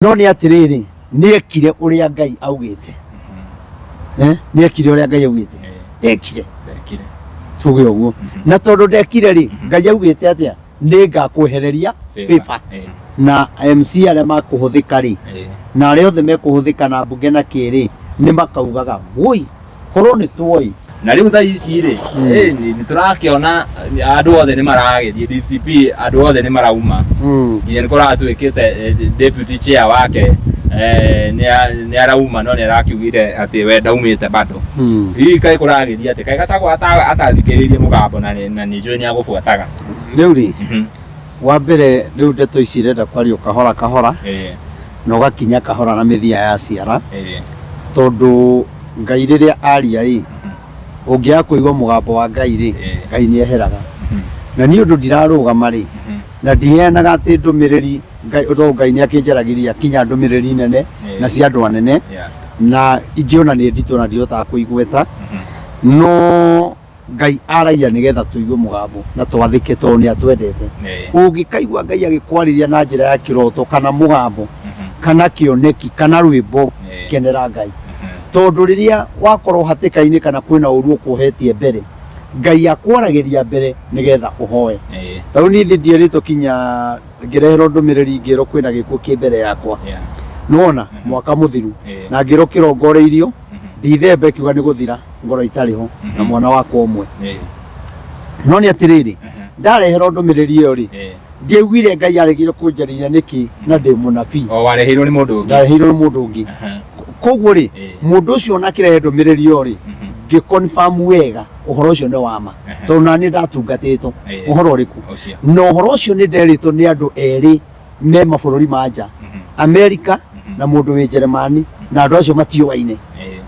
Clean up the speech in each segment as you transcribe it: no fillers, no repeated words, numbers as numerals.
No nĩ atĩrĩrĩ, nĩekire ũrĩa Ngai augĩte. Eh, nĩekire ũrĩa Ngai augĩte. Ndekire. Ndekire. Tuge ũguo. Na tondũ ndekire rĩ, Ngai augĩte atĩa? Nĩngakwehereria favor. Na MC arĩa makũhũthĩka rĩ, na arĩa othe mekũhũthĩka na mbunge na kĩ rĩ, nĩ makaugaga woi, korwo nĩ tuoĩ. Na rĩu thaa ici rĩ, nĩ tũrakĩona andũ othe nĩ maragĩthiĩ DCP, andũ othe nĩ marauma. Nginya nĩ kũratuĩkĩte deputy chair wake nĩ arauma, no nĩ arakiugire atĩ we ndaumĩte bado. Hihi kaĩ kũragĩthiĩ atĩ kaĩ Gachagua atathikĩrĩirie mũgambo na nĩ njũĩ nĩ agũbuataga? Rĩu rĩ, wa mbere rĩu ndeto ici irenda kwario kahora kahora na ũgakinya kahora na mĩthia ya ciara, tondũ Ngai rĩrĩa aria rĩ, ũngĩaga kũigua mũgambo wa Ngai rĩ, Ngai nĩ eheraga. Na niĩ ũndũ ndirarũgama rĩ, na ndiheanaga atĩ ndũmĩrĩri Ngai, tondũ Ngai nĩ akĩnjaragĩria kinya ndũmĩrĩri nene na cia andũ anene, na ingĩ ona nĩ nditũ na ndihotaga kũigweta, no Ngai aragia nĩgetha tũigue mũgambo na twathĩke tondũ nĩ atwendete. Ũngĩkaigua Ngai agĩkwarĩria na njĩra ya kĩroto kana mũgambo kana kĩoneki kana rwĩmbo, kenera Ngai. Tondũ rĩrĩa wakorwo hatĩka-inĩ kana kwĩna ũru ũkuohetie mbere, Ngai akwaragĩria mbere nĩgetha ũhoe. Ta rĩu niĩ ndierĩtwo kinya ngĩreherwo ndũmĩrĩri ngĩrwo kwĩna gĩkuũ kĩ mbere yakwa. Nĩwona mwaka mũthiru na ngĩrwo kĩrongoreirio Ndithemba ĩkiuga nĩ gũthira ngoro itarĩ ho na mwana wakwa ũmwe. No nĩ atĩrĩrĩ, ndareherwo ndũmĩrĩri ĩyo rĩ, ndiaiguire Ngai aregire kũnjarĩria nĩkĩ na ndĩ mũnabii. O wareheirwo nĩ mũndũ ũngĩ. Ndareheirwo nĩ mũndũ ũngĩ. Koguo rĩ, mũndũ ũcio ona akĩrehe ndũmĩrĩri ĩyo rĩ, ngĩ confirm wega ũhoro ũcio nĩ wa ma, tondũ naniĩ ndatungatĩtwo. Ũhoro ũrĩkũ? Na ũhoro ũcio nĩ nderĩtwo nĩ andũ erĩ me mabũrũri ma nja, Amerika na mũndũ wĩ Njeremani, na andũ acio matiũaine.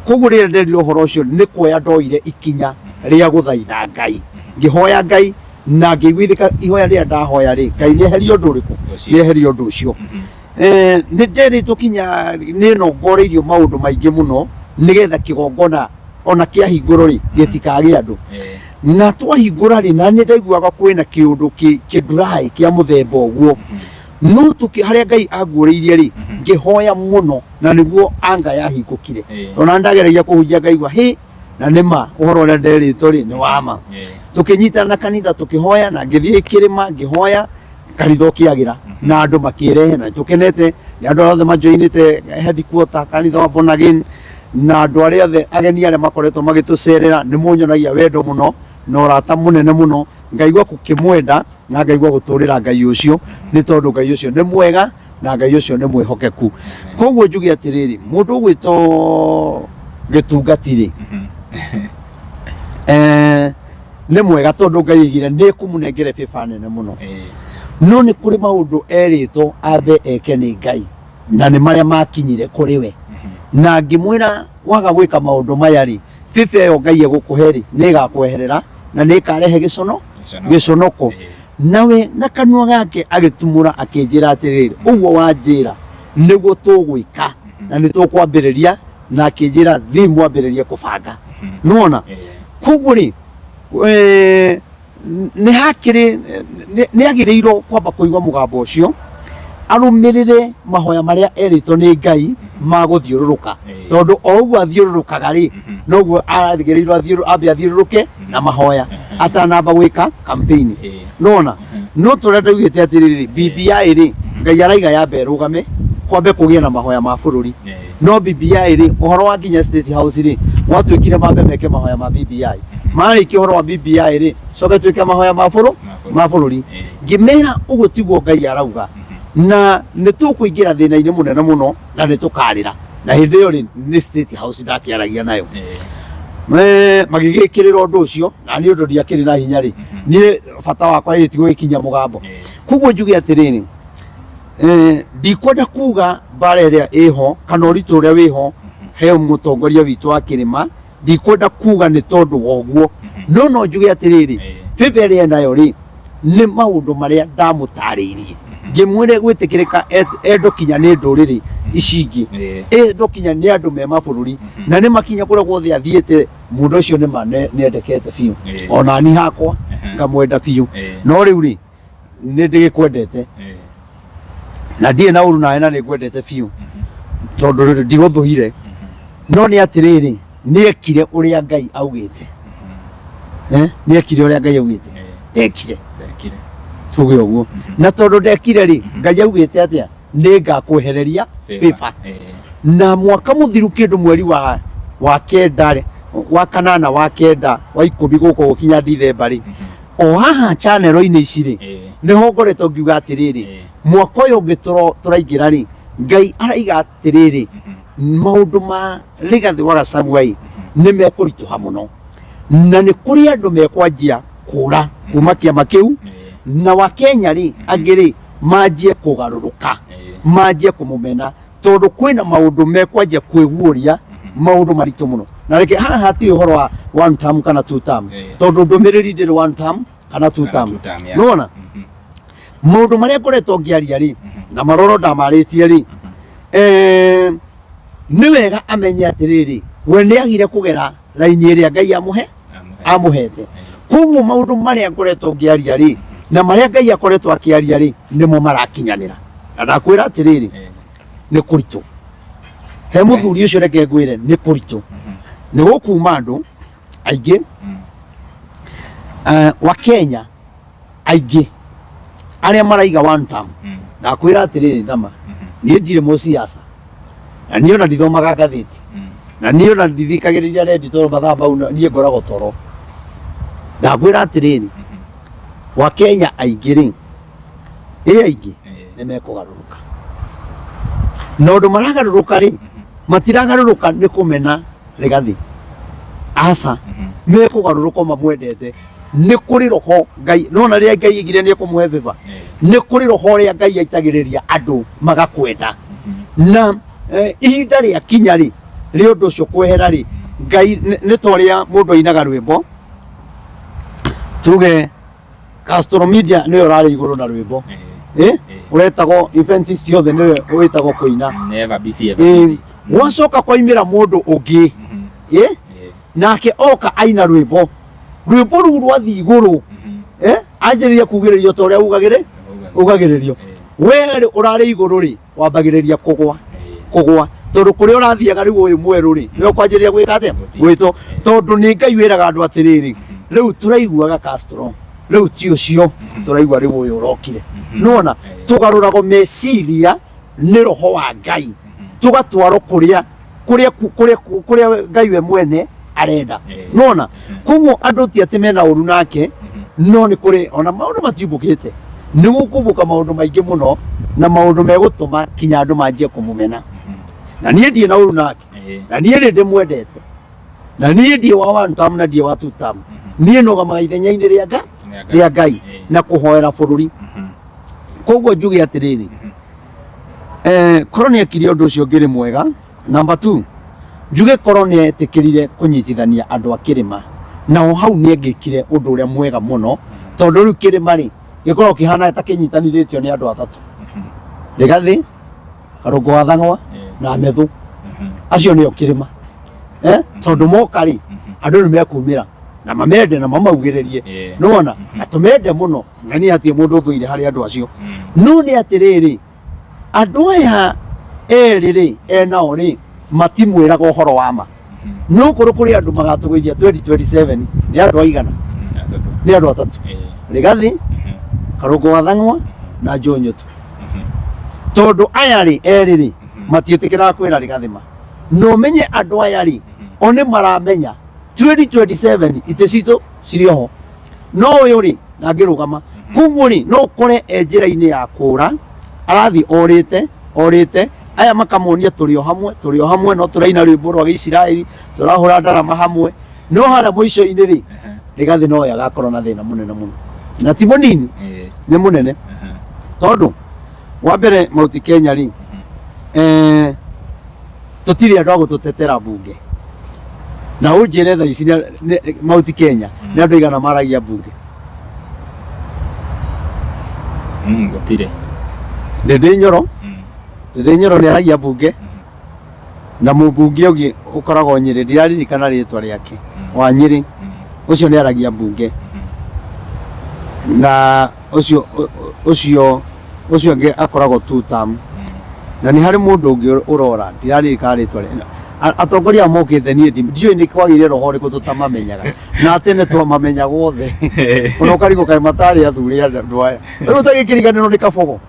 Koguo rĩrĩa nderire ũhoro ũcio nĩ kuoya ndoire ikinya rĩa gũthaitha Ngai, ngĩhoya Ngai na ngĩiguithĩka ihoya rĩrĩa ndahoya rĩ, Ngai nĩ eherie ũndũ ũrĩkũ? Nĩ eherie ũndũ ũcio. Nĩ nderĩtwo kinya nĩ nongoreirio maũndũ maingĩ mũno nĩgetha kĩgongona ona kĩahingũrwo rĩ gĩtikagĩe andũ. Na twahingũra rĩ, na nĩ ndaiguaga kwĩna kĩũndũ kĩnduraĩ kĩa mũthemba ũguo, no tũkĩ harĩa Ngai anguũrĩirie rĩ, ngĩhoya mũno na nĩguo anga yahingũkire. Ona ndageragia kũhunjia ngaigua hĩ, na nĩ ma ũhoro ũrĩa nderĩtwo rĩ nĩ wa ma. Tũkĩnyitana na kanitha tũkĩhoya, na ngĩthiĩ kĩrĩma ngĩhoya kanitha ũkĩagĩra na andũ makĩrehe, na tũkenete nĩ andũ arĩa othe majoinĩte headquarter kanitha wa Born Again, na andũ arĩa othe ageni arĩa makoretwo magĩtũcerera nĩ monyonagia wendo mũno na ũrata mũnene mũno. Ngaigua gũkĩmwenda na ngaigua gũtũrĩra Ngai ũcio, nĩ tondũ Ngai ũcio nĩ mwega na Ngai ũcio nĩ mwĩhokeku. Koguo njuge atĩrĩrĩ, mũndũ ũgwĩtwo gĩtungati rĩ, nĩ mwega tondũ Ngai aigire nĩ kũmũnengere bĩba nene mũno, no nĩ kũrĩ maũndũ erĩtwo ambe eke nĩ Ngai, na nĩ marĩa makinyire kũrĩ we. Na ngĩmwĩra waga gwĩka maũndũ maya rĩ, bĩba ĩyo Ngai egũkũhe rĩ, nĩ ĩgakweherera na nĩ ĩkarehe gĩcono gĩconoko. Nawe na kanua gake agĩtumũra akĩnjĩra atĩrĩrĩ, ũguo wanjĩra nĩguo tũgwĩka na nĩ tũkwambĩrĩria, na akĩnjĩra thiĩ mwambĩrĩrie kũbanga. Nĩwona? Koguo rĩ, nĩ hakĩrĩ nĩ agĩrĩirwo kwamba kũigua mũgambo ũcio, arũmĩrĩre mahoya marĩa erĩtwo nĩ Ngai ma gũthiũrũrũka, tondũ o ũguo athiũrũrũkaga rĩ, noguo aragĩrĩirwo ambe athiũrũrũke na mahoya atanamba gwĩka campaign. Nĩwona? No tũrĩa ndaugĩte atĩrĩrĩ, BBI rĩ, Ngai araiga yambe ĩrũgame, kwambe kũgĩe na mahoya ma bũrũri. No BBI rĩ, ũhoro wa nginya State House rĩ, gwatuĩkire mambe meke mahoya ma BBI. Marĩkia ũhoro wa BBI rĩ, coke twĩke mahoya ma ma bũrũri. Ngĩmera ũguo tiguo Ngai arauga, na nĩ tũkũingĩra thĩna-inĩ mũnene mũno na nĩ tũkarĩra. Na hĩndĩ ĩyo rĩ, nĩ State House ndakĩaragia nayo. Magĩgĩkĩrĩra ũndũ ũcio, na niĩ ũndũ ndiakĩrĩ na hinya rĩ, niĩ bata wakwa rĩ ti gũgĩkinyia mũgambo. Koguo njuge atĩrĩrĩ, ndikwenda kuga mbara ĩrĩa ĩho kana ũritũ ũrĩa wĩho he mũtongoria witũ wa kĩrĩma, ndikwenda kuga nĩ tondũ wa ũguo, no no njuge atĩrĩrĩ, bĩbĩ ĩrĩa enayo rĩ, nĩ maũndũ marĩa ndamũtarĩirie ngĩmwĩre gwĩtĩkĩrĩka endo kinya nĩ ndũrĩrĩ ici ingĩ, endo kinya nĩ andũ me mabũrũri, na nĩ makinya kũrĩa guothe athiĩte, mũndũ ũcio nĩ ma nĩ endekete biũ. Ona ni hakwa ngamwenda biũ, no rĩu rĩ, nĩ ndĩgĩkwendete. Na ndirĩ na ũru nawe na nĩ ngwendete biũ tondũ ndigũthũire, no nĩ atĩrĩrĩ, nĩ ekire ũrĩa Ngai augĩte. Nĩ ekire ũrĩa Ngai augĩte? Ndekire. Ndekire. Tuge ũguo. Na tondũ ndekire rĩ, Ngai augĩte atĩa? Nĩ ngakwehereria favor. Na mwaka mũthiru kĩndũ mweri wa kenda rĩ, wa kanana, wa kenda, wa 10 gũkũ gũkinya Dithemba rĩ, o haha channel-inĩ ici rĩ, nĩho ngoretwo ngiuga atĩrĩrĩ, mwaka ũyũ ũngĩ tũraingĩra rĩ, Ngai araiga atĩrĩrĩ, maũndũ ma Rigathĩ wa Gachagua ĩ nĩ mekũritũha mũno, na nĩ kũrĩ andũ mekwanjia kũra kuma kĩama kĩu, na Wakenya rĩ angĩ rĩ manjie kũgarũrũka, manjie kũmũmena, tondũ kwĩna maũndũ mekwanjia kwĩguũria, maũndũ maritũ mũno. Na reke haha hatirĩ ũhoro wa one term kana two term, tondũ ndũmĩrĩri ndĩrĩ one term kana two Kana term. two term, yeah. Nĩwona maũndũ marĩa ngoretwo ngĩaria rĩ, na maroro ndamarĩtie rĩ, nĩ wega amenye atĩrĩrĩ, we nĩ agire kũgera raini ĩrĩa Ngai amũhe amũhete. Koguo maũndũ marĩa ngoretwo ngĩaria rĩ, na marĩa Ngai akoretwo akĩaria rĩ, nĩmo marakinyanĩra. Na ndakwĩra atĩrĩrĩ, nĩ kũritũ he mũthuri ũcio. Reke ngwĩre, nĩ kũritũ, nĩ gũkuma andũ aingĩ wa Kenya aingĩ arĩa maraiga one term. Ndakwĩra atĩrĩrĩ, nama niĩ ndirĩ mũciaca, na niĩ ona ndithomaga ngathĩti, na niĩ ona ndithikagĩrĩria rendi, tondũ mathaa mau niĩ ngoragwo toro. Ndakwĩra atĩrĩrĩ, wa Kenya aingĩ rĩ, ĩ aingĩ nĩ mekũgarũrũka. Na ũndũ maragarũrũka rĩ, matiragarũrũka nĩ kũmena Rigathi, aca. Mekũgarũrũka mamwendete. Nĩ kũrĩ roho Ngai nona rĩrĩa Ngai aigire nĩ ekũmũhe favor, nĩ kũrĩ roho ũrĩa Ngai aitagĩrĩria andũ magakwenda. Na ihinda rĩa kinya rĩ, rĩa ũndũ ũcio kwehera rĩ, Ngai nĩ ta ũrĩa mũndũ ainaga rwĩmbo. Tuge Castro Media nĩyo ũrarĩ igũrũ na rwĩmbo ũretagwo event ciothe, nĩwe wĩtagwo kũina. Never busy, ever busy. Gwacoka kwaimĩra mũndũ ũngĩ, nake oka aina rwĩmbo, rwĩmbo rũu rwathiĩ igũrũ, anjĩrĩria kugĩrĩrio ta ũrĩa ugagĩrĩ ugagĩrĩrio. We rĩ ũrarĩ igũrũ rĩ, wambagĩrĩria kũgwa, kũgwa, tondũ kũrĩa ũrathiaga rĩu ũyũ mwerũ rĩ, nĩwe kwanjĩrĩria gwĩka atĩa? Gwĩtwo. Tondũ nĩ Ngai wĩraga andũ atĩrĩrĩ, rĩu tũraiguaga Castro, rĩu ti ũcio tũraigua, rĩu ũyũ ũrokire. Nĩwona tũgarũragwo meciria nĩ roho wa Ngai, tũgatwarwo kũrĩa Ngai we mwene arenda. Nona koguo andũ ti atĩ mena ũru nake, no nĩ kũrĩ ona maũndũ matiumbũkĩte, nĩ gũkumbũka maũndũ maingĩ mũno, na maũndũ megũtũma kinya andũ manjie kũmũmena. Na niĩ ndirĩ na ũru nake, na niĩ nĩ ndĩmwendete, na niĩ ndirĩ wa one term na ndirĩ wa two term. Niĩ nũgamaga ithenya-inĩ rĩa Ngai na kũhoera bũrũri. Koguo njuge atĩrĩrĩ, korwo nĩ ekire ũndũ ũcio ũngĩrĩ mwega. Number 2, njuge korwo nĩ etĩkĩrire kũnyitithania andũ a kĩrĩma, nao hau nĩ angĩkire ũndũ ũrĩa mwega mũno, tondũ rĩu kĩrĩma rĩ gĩkoragwo kĩhana ta kĩnyitanithĩtio nĩ andũ atatũ: Rigathĩ, Karũngũ wa Thang'wa na Methu. Acio nĩo kĩrĩma, tondũ moka rĩ, andũ nĩ mekumĩra na mamende na mamaugĩrĩrie. Nĩwona na tũmende mũno, na niĩ hatirĩ mũndũ ũthũire harĩ andũ acio. No nĩ atĩrĩrĩ, andũ aya erĩ rĩ, enao rĩ, matimwĩraga ũhoro wa ma. No korwo kũrĩ andũ magatũgũithia 2027, nĩ andũ aigana? Nĩ andũ atatũ: Rigathi, Karũngũ wa Thang'wa na Joe Nyutu. Tondũ aya rĩ erĩ rĩ, matiĩtĩkĩraga kwĩra Rigathi ma. Na ũmenye andũ aya rĩ, o nĩ maramenya 2027 itĩ citũ cirĩ oho, no ũyũ rĩ ndangĩrũgama. Koguo rĩ, no ũkore e njĩra-inĩ ya kũra, arathiĩ orĩte orĩte. Aya makamonia tũrĩ o hamwe, tũrĩ o hamwe, no tũraina rwĩmbo rwa Gĩisiraeli, tũrahũra ndarama hamwe, no harĩa mũico-inĩ rĩ, Rigathĩ no agakorwo na thĩna mũnene mũno, na ti mũnini, nĩ mũnene, tondũ wa mbere Mount Kenya rĩ, tũtirĩ andũ a gũtũtetera mbunge. Na ũnjĩre thaa ici Mount Kenya nĩ andũ aigana maragia mbunge? Gũtirĩ. Ndĩndĩ Nyoro, Ndĩndĩ Nyoro nĩ aragia mbunge, na mũmbunge ũngĩ ũkoragwo Nyĩrĩ, ndiraririkana rĩtwa rĩake, wa Nyĩrĩ ũcio nĩ aragia mbunge, na ũcio Ũcio ũngĩ akoragwo two term. Na nĩ harĩ mũndũ ũngĩ ũrora, ndiraririkana rĩtwa rĩake. Atongoria aya mokĩte niĩ ndiũĩ nĩ kwagĩire roho ũrĩkũ tũtamamenyaga. Na tene twamamenyaga othe. Ona ũkarigwo kaĩ matarĩ athuri andũ aya. Rĩu ũtagĩkĩriganĩrwo nĩ Kabogo.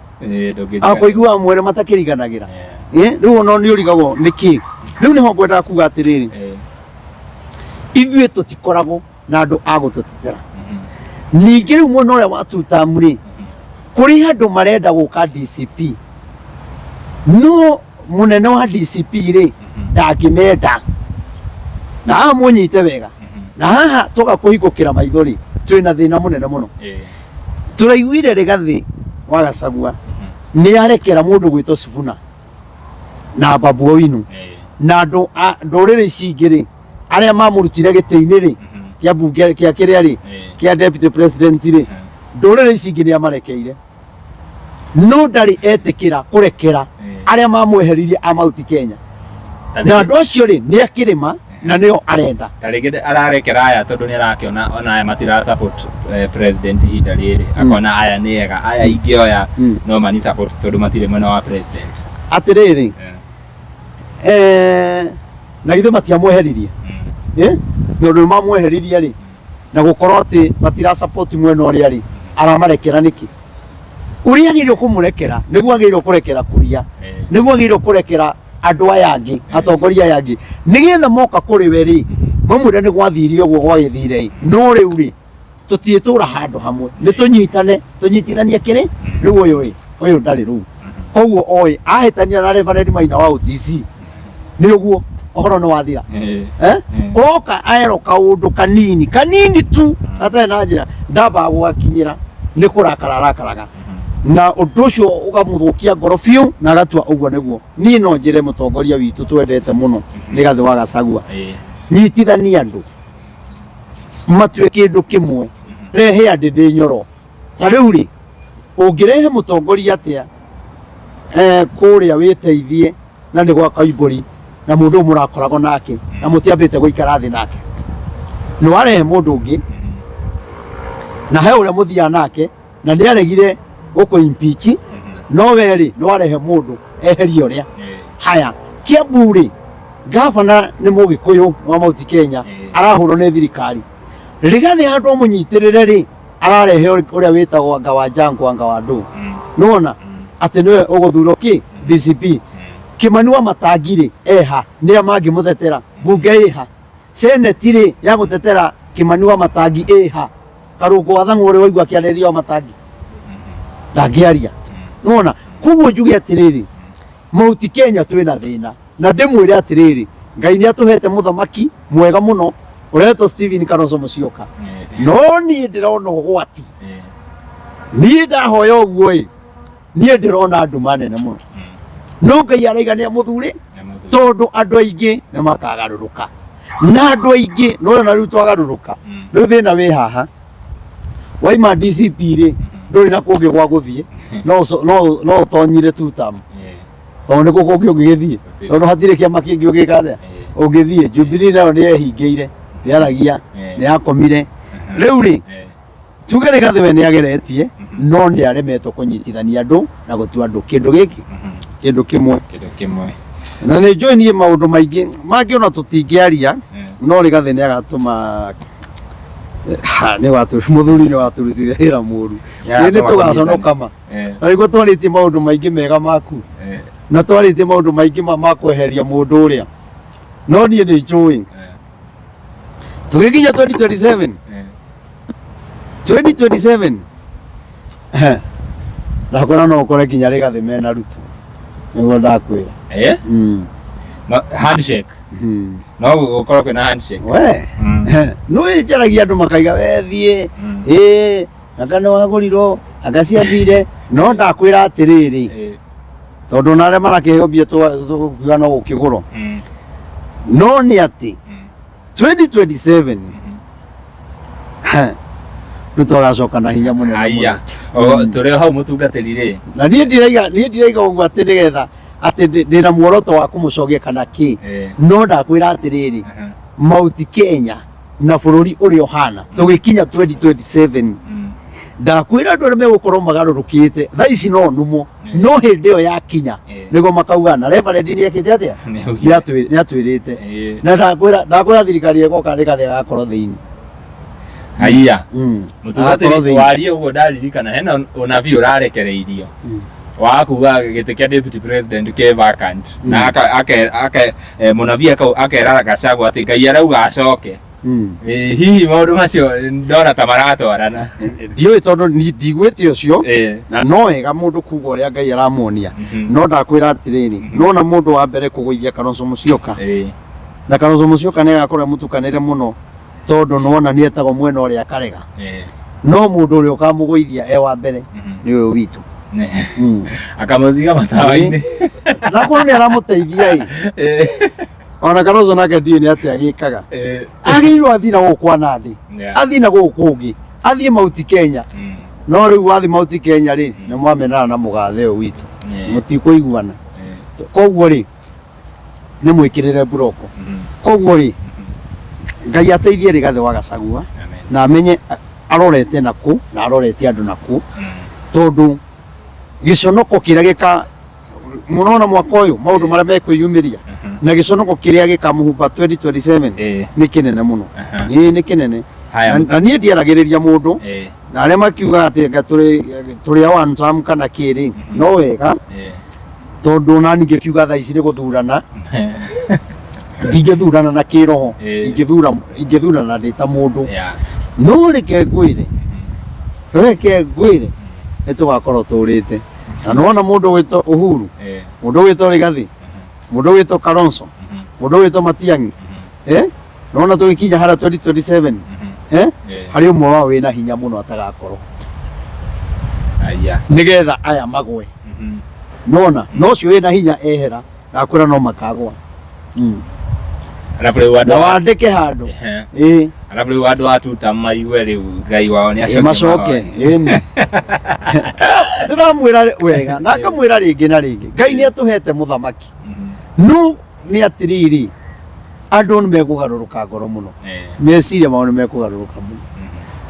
Akũiguaga mwere matakĩriganagĩra. Rĩu ona nĩ ũrigagwo nĩ kĩ. Rĩu nĩho ngwendaga kuga atĩrĩrĩ, ithuĩ tũtikoragwo na andũ a gũtũtetera. Ningĩ rĩu mwena ũrĩa wa two term rĩ, kũrĩ andũ marenda gũka DCP, no mũnene wa DCP rĩ ndangĩmenda. Na haha mũnyite wega, na haha tũga kũhingũkĩra maitho rĩ, twĩna thĩna mũnene mũno. Tũraiguire Rigathĩ wa Gachagua nĩ arekera mũndũ gwĩtwo Sifuna na Babu Owino na andũ a ndũrĩrĩ ici ingĩ rĩ, arĩa mamũrutire gĩtĩ-inĩ rĩ kĩa mbunge kĩa kĩrĩa rĩ kĩa deputy president rĩ, ndũrĩrĩ ici ingĩ nĩ amarekeire, no ndarĩ etĩkĩra kũrekera arĩa mamweheririe a Mount Kenya, na andũ acio rĩ nĩ akĩrĩma na nĩo arenda. Ta rĩngĩ ararekera aya tondũ nĩ arakĩona ona aya matira support president ihinda rĩrĩ, akona aya nĩ ega, aya ingĩoya no mani support tondũ matirĩ mwena wa president. Atĩrĩrĩ, na githĩ matiamweheririe? Tondũ nĩ mamweheririe rĩ, na gũkorwo atĩ matira support mwena ũrĩa rĩ, aramarekera nĩkĩ? Ũrĩa agĩrĩirwo kũmũrekera nĩguo agĩrĩirwo kũrekera Kuria, nĩguo agĩrĩirwo kũrekera andũ aya angĩ, atongoria aya angĩ, nĩgetha moka kũrĩ we rĩ, mamwĩre nĩ gwathire ũguo gwagĩthire ĩ, no rĩu rĩ tũtiĩtũra handũ hamwe, nĩ tũnyitane, tũnyitithanie kĩrĩ rĩu ũyũ ĩ, ũyũ ndarĩ rũu. Koguo oĩ ahĩtania na Reverend Maina wa OTC nĩ ũguo ũhoro nĩ wathira. Oka aerwo kaũndũ kanini kanini tu gatarĩ na njĩra, ndambaga gũgakinyĩra, nĩ kũrakara arakaraga, na ũndũ ũcio ũkamũthũkia ngoro biũ na agatua ũguo nĩguo. Niĩ no njĩre mũtongoria witũ twendete mũno Rigathĩ wa Gachagua, nyitithania andũ matue kĩndũ kĩmwe, rehe andĩ ndĩ nyoro. Ta rĩu rĩ, ũngĩrehe mũtongoria atĩa kũrĩa wĩteithie na nĩ gwa Koimbũri na mũndũ ũyũ mũrakoragwo nake na mũtiambĩte gũikara thĩ nake, nĩ warehe mũndũ ũngĩ na he ũrĩa mũthiaga nake na nĩ aregire gũkũ impeach, no we rĩ nĩ warehe mũndũ eherie ũrĩa. Haya, Kiambu rĩ, gavana nĩ mũgĩkũyũ wa Mount Kenya, arahũrwo nĩ thirikari. Rigathĩ handũ amũnyitĩrĩre rĩ, ararehe ũrĩa wĩtagwo anga wa Jango, anga wa ndũ, nĩwona atĩ nĩwe ũgũthurwo kĩ DCP. Kimani wa Matangi rĩ, eha nĩa mangĩmũtetera? Mbunge ĩha? Seneti rĩ ya gũtetera Kimani wa Matangi ĩha? Karũngũ wa Thang'wa ũrĩa waigua akĩarĩria wa Matangi ndangĩaria, nĩwona. Koguo njuge atĩrĩrĩ, Mount Kenya twĩna thĩna, na ndĩmwĩre atĩrĩrĩ, Ngai nĩ atũhete mũthamaki mwega mũno ũretwo Stephen Kalonzo Musyoka, no niĩ ndĩrona ũgwati. Niĩ ndahoya ũguo ĩ, niĩ ndĩrona nduma nene mũno, no Ngai araiga nĩ amũthure, tondũ andũ aingĩ nĩ makagarũrũka, na andũ aingĩ nĩwona rĩu twagarũrũka. Rĩu thĩna wĩ haha, waima DCP rĩ, ndũrĩ na kũngĩ gwa gũthiĩ, no ũtonyire two term, tondũ nĩ kũ kũngĩ ũngĩgĩthiĩ? Tondũ hatirĩ kĩama kĩngĩ ũngĩka atĩa ũngĩthiĩ. Jubilee nayo nĩ yehingĩire, ndĩaragia, nĩ yakomire. Rĩu rĩ, tuge Rigathĩ we nĩ ageretie, no nĩ aremetwo kũnyitithania andũ na gũtua andũ kĩndũ gĩkĩ kĩndũ kĩmwe. Kĩndũ kĩmwe. Na nĩ njũĩ niĩ maũndũ maingĩ mangĩ ona tũtingĩaria, no Rigathĩ nĩ agatũma ha, nĩ watu mũthuri nĩ watũrutire wĩra mũru. Nĩ tũgaconoka ma. Na nĩguo twarĩtie maũndũ maingĩ mega maku, na twarĩtie maũndũ maingĩ ma kweheria mũndũ ũrĩa, no niĩ nĩ njũĩ tũgĩkinya 2027, 2027 ndakora no ũkore nginya Rigathĩ mena Ruto, nĩguo ndakwĩra. No, handshake. No gũkorwo kwĩna handshake. We nĩ njaragia andũ makaiga we thiĩ ĩĩ, anga nĩ wagũrirwo, anga ciathire, no ndakwĩra atĩrĩrĩ, tondũ ona arĩa marakĩheo mbia tũkuga no gũkĩgũrwo, no nĩ atĩ 2027 Ruto agacoka na hinya mũnene mũno. Haya. Tũrĩ o hau mũtungatĩri rĩ. Na niĩ ndiraiga ũguo atĩ nĩgetha atĩ ndĩna muoroto wa kũmũcokia kana kĩ, no ndakwĩra atĩrĩrĩ, Mount Kenya na bũrũri ũrĩa ũhana tũgĩkinya 2027. Ndakwĩra andũ arĩa megũkorwo magarũrũkĩte thaa ici no numo, no hĩndĩ ĩyo yakinya nĩguo makauga na Reverend nĩekĩte atĩa, nĩatwĩrĩte. Na ndakwĩra ndakwĩra thirikari ĩgoka Rigathĩ agakorwo thĩinĩ. Haiya. Mũtungatĩri, Agakorwo thĩinĩ. Warie ũguo ndaririkana hena ũnabii ũrarekereirio wa kuga gĩtĩ kĩa deputy president kĩ vacant, na aka mũnabii akera Gachagua atĩ Ngai arauga acoke. Hihi maũndũ macio ndona ta maratwarana? Ndiũĩ tondũ ndigwĩte ũcio, na no wega mũndũ kuga ũrĩa Ngai aramuonia. No ndakwĩra atĩrĩrĩ, nona mũndũ wa mbere kũgũithia Kalonzo Musyoka, na Kalonzo Musyoka nĩ agakorwo mũtukanĩre mũno tondũ nĩwona nĩ etagwo mwena ũrĩa akarega, no mũndũ ũrĩa ũkamũgũithia e wa mbere nĩ ũyũ witũ. Akamũthiga matawa-inĩ. Na korwo nĩ aramũteithia ĩ, ona Kalonzo nake ndiũĩ nĩ atĩa agĩkaga. Agĩrĩirwo athiĩ na gũkũ kwa Nandi, athiĩ na gũkũ kũngĩ, athiĩ Mount Kenya. No rĩu wathiĩ Mount Kenya rĩ, nĩ mwamenana na mũgathe ũyũ witũ, mũtikũiguana. Koguo rĩ, nĩ mwĩkĩrĩre mburoko. Koguo rĩ, Ngai ateithie Rigathĩ wa Gachagua. Amen. Na amenye arorete na kũ na arorete andũ na kũ, tondũ gĩconoko kĩrĩa gĩka mũrona mwaka ũyũ, maũndũ marĩa mekwĩyumĩria na gĩconoko kĩrĩa gĩkamũhumba 2027 nĩ kĩnene mũno. Ĩĩ, nĩ kĩnene. Haya. Na niĩ ndiaragĩrĩria mũndũ na arĩa makiugaga atĩ anga tũrĩ a one term kana kĩrĩ, no wega, tondũ nani ngĩkiuga thaa ici nĩ gũthurana, ndingĩthurana na kĩroho, ingĩthurana ndĩ ta mũndũ. No reke ngwĩre nĩ tũgakorwo tũrĩte na nĩwona mũndũ wĩtwo Uhuru, mũndũ wĩtwo Rigathi, mũndũ wĩtwo Kalonzo, mũndũ wĩtwo Matiang'i, nĩwona tũgĩkinya harĩa 2027, harĩ ũmwe wao wĩna hinya mũno atagakorwo. Aya. Nĩgetha aya magwe, nona no ũcio wĩna hinya ehera, ndakwĩra no makagwa. Alafu rĩu Na andũ wandĩke handũ. Ĩĩ. Alafu rĩu andũ a tuta maigue rĩu Ngai wao nĩ acokie. Macoke. Ĩni ndĩramwĩra wega na ngamwĩra rĩngĩ na rĩngĩ, Ngai nĩ atũhete mũthamaki. No nĩ atĩrĩrĩ, andũ nĩ mekũgarũrũka ngoro mũno, meciria mao nĩ mekũgarũrũka mũno.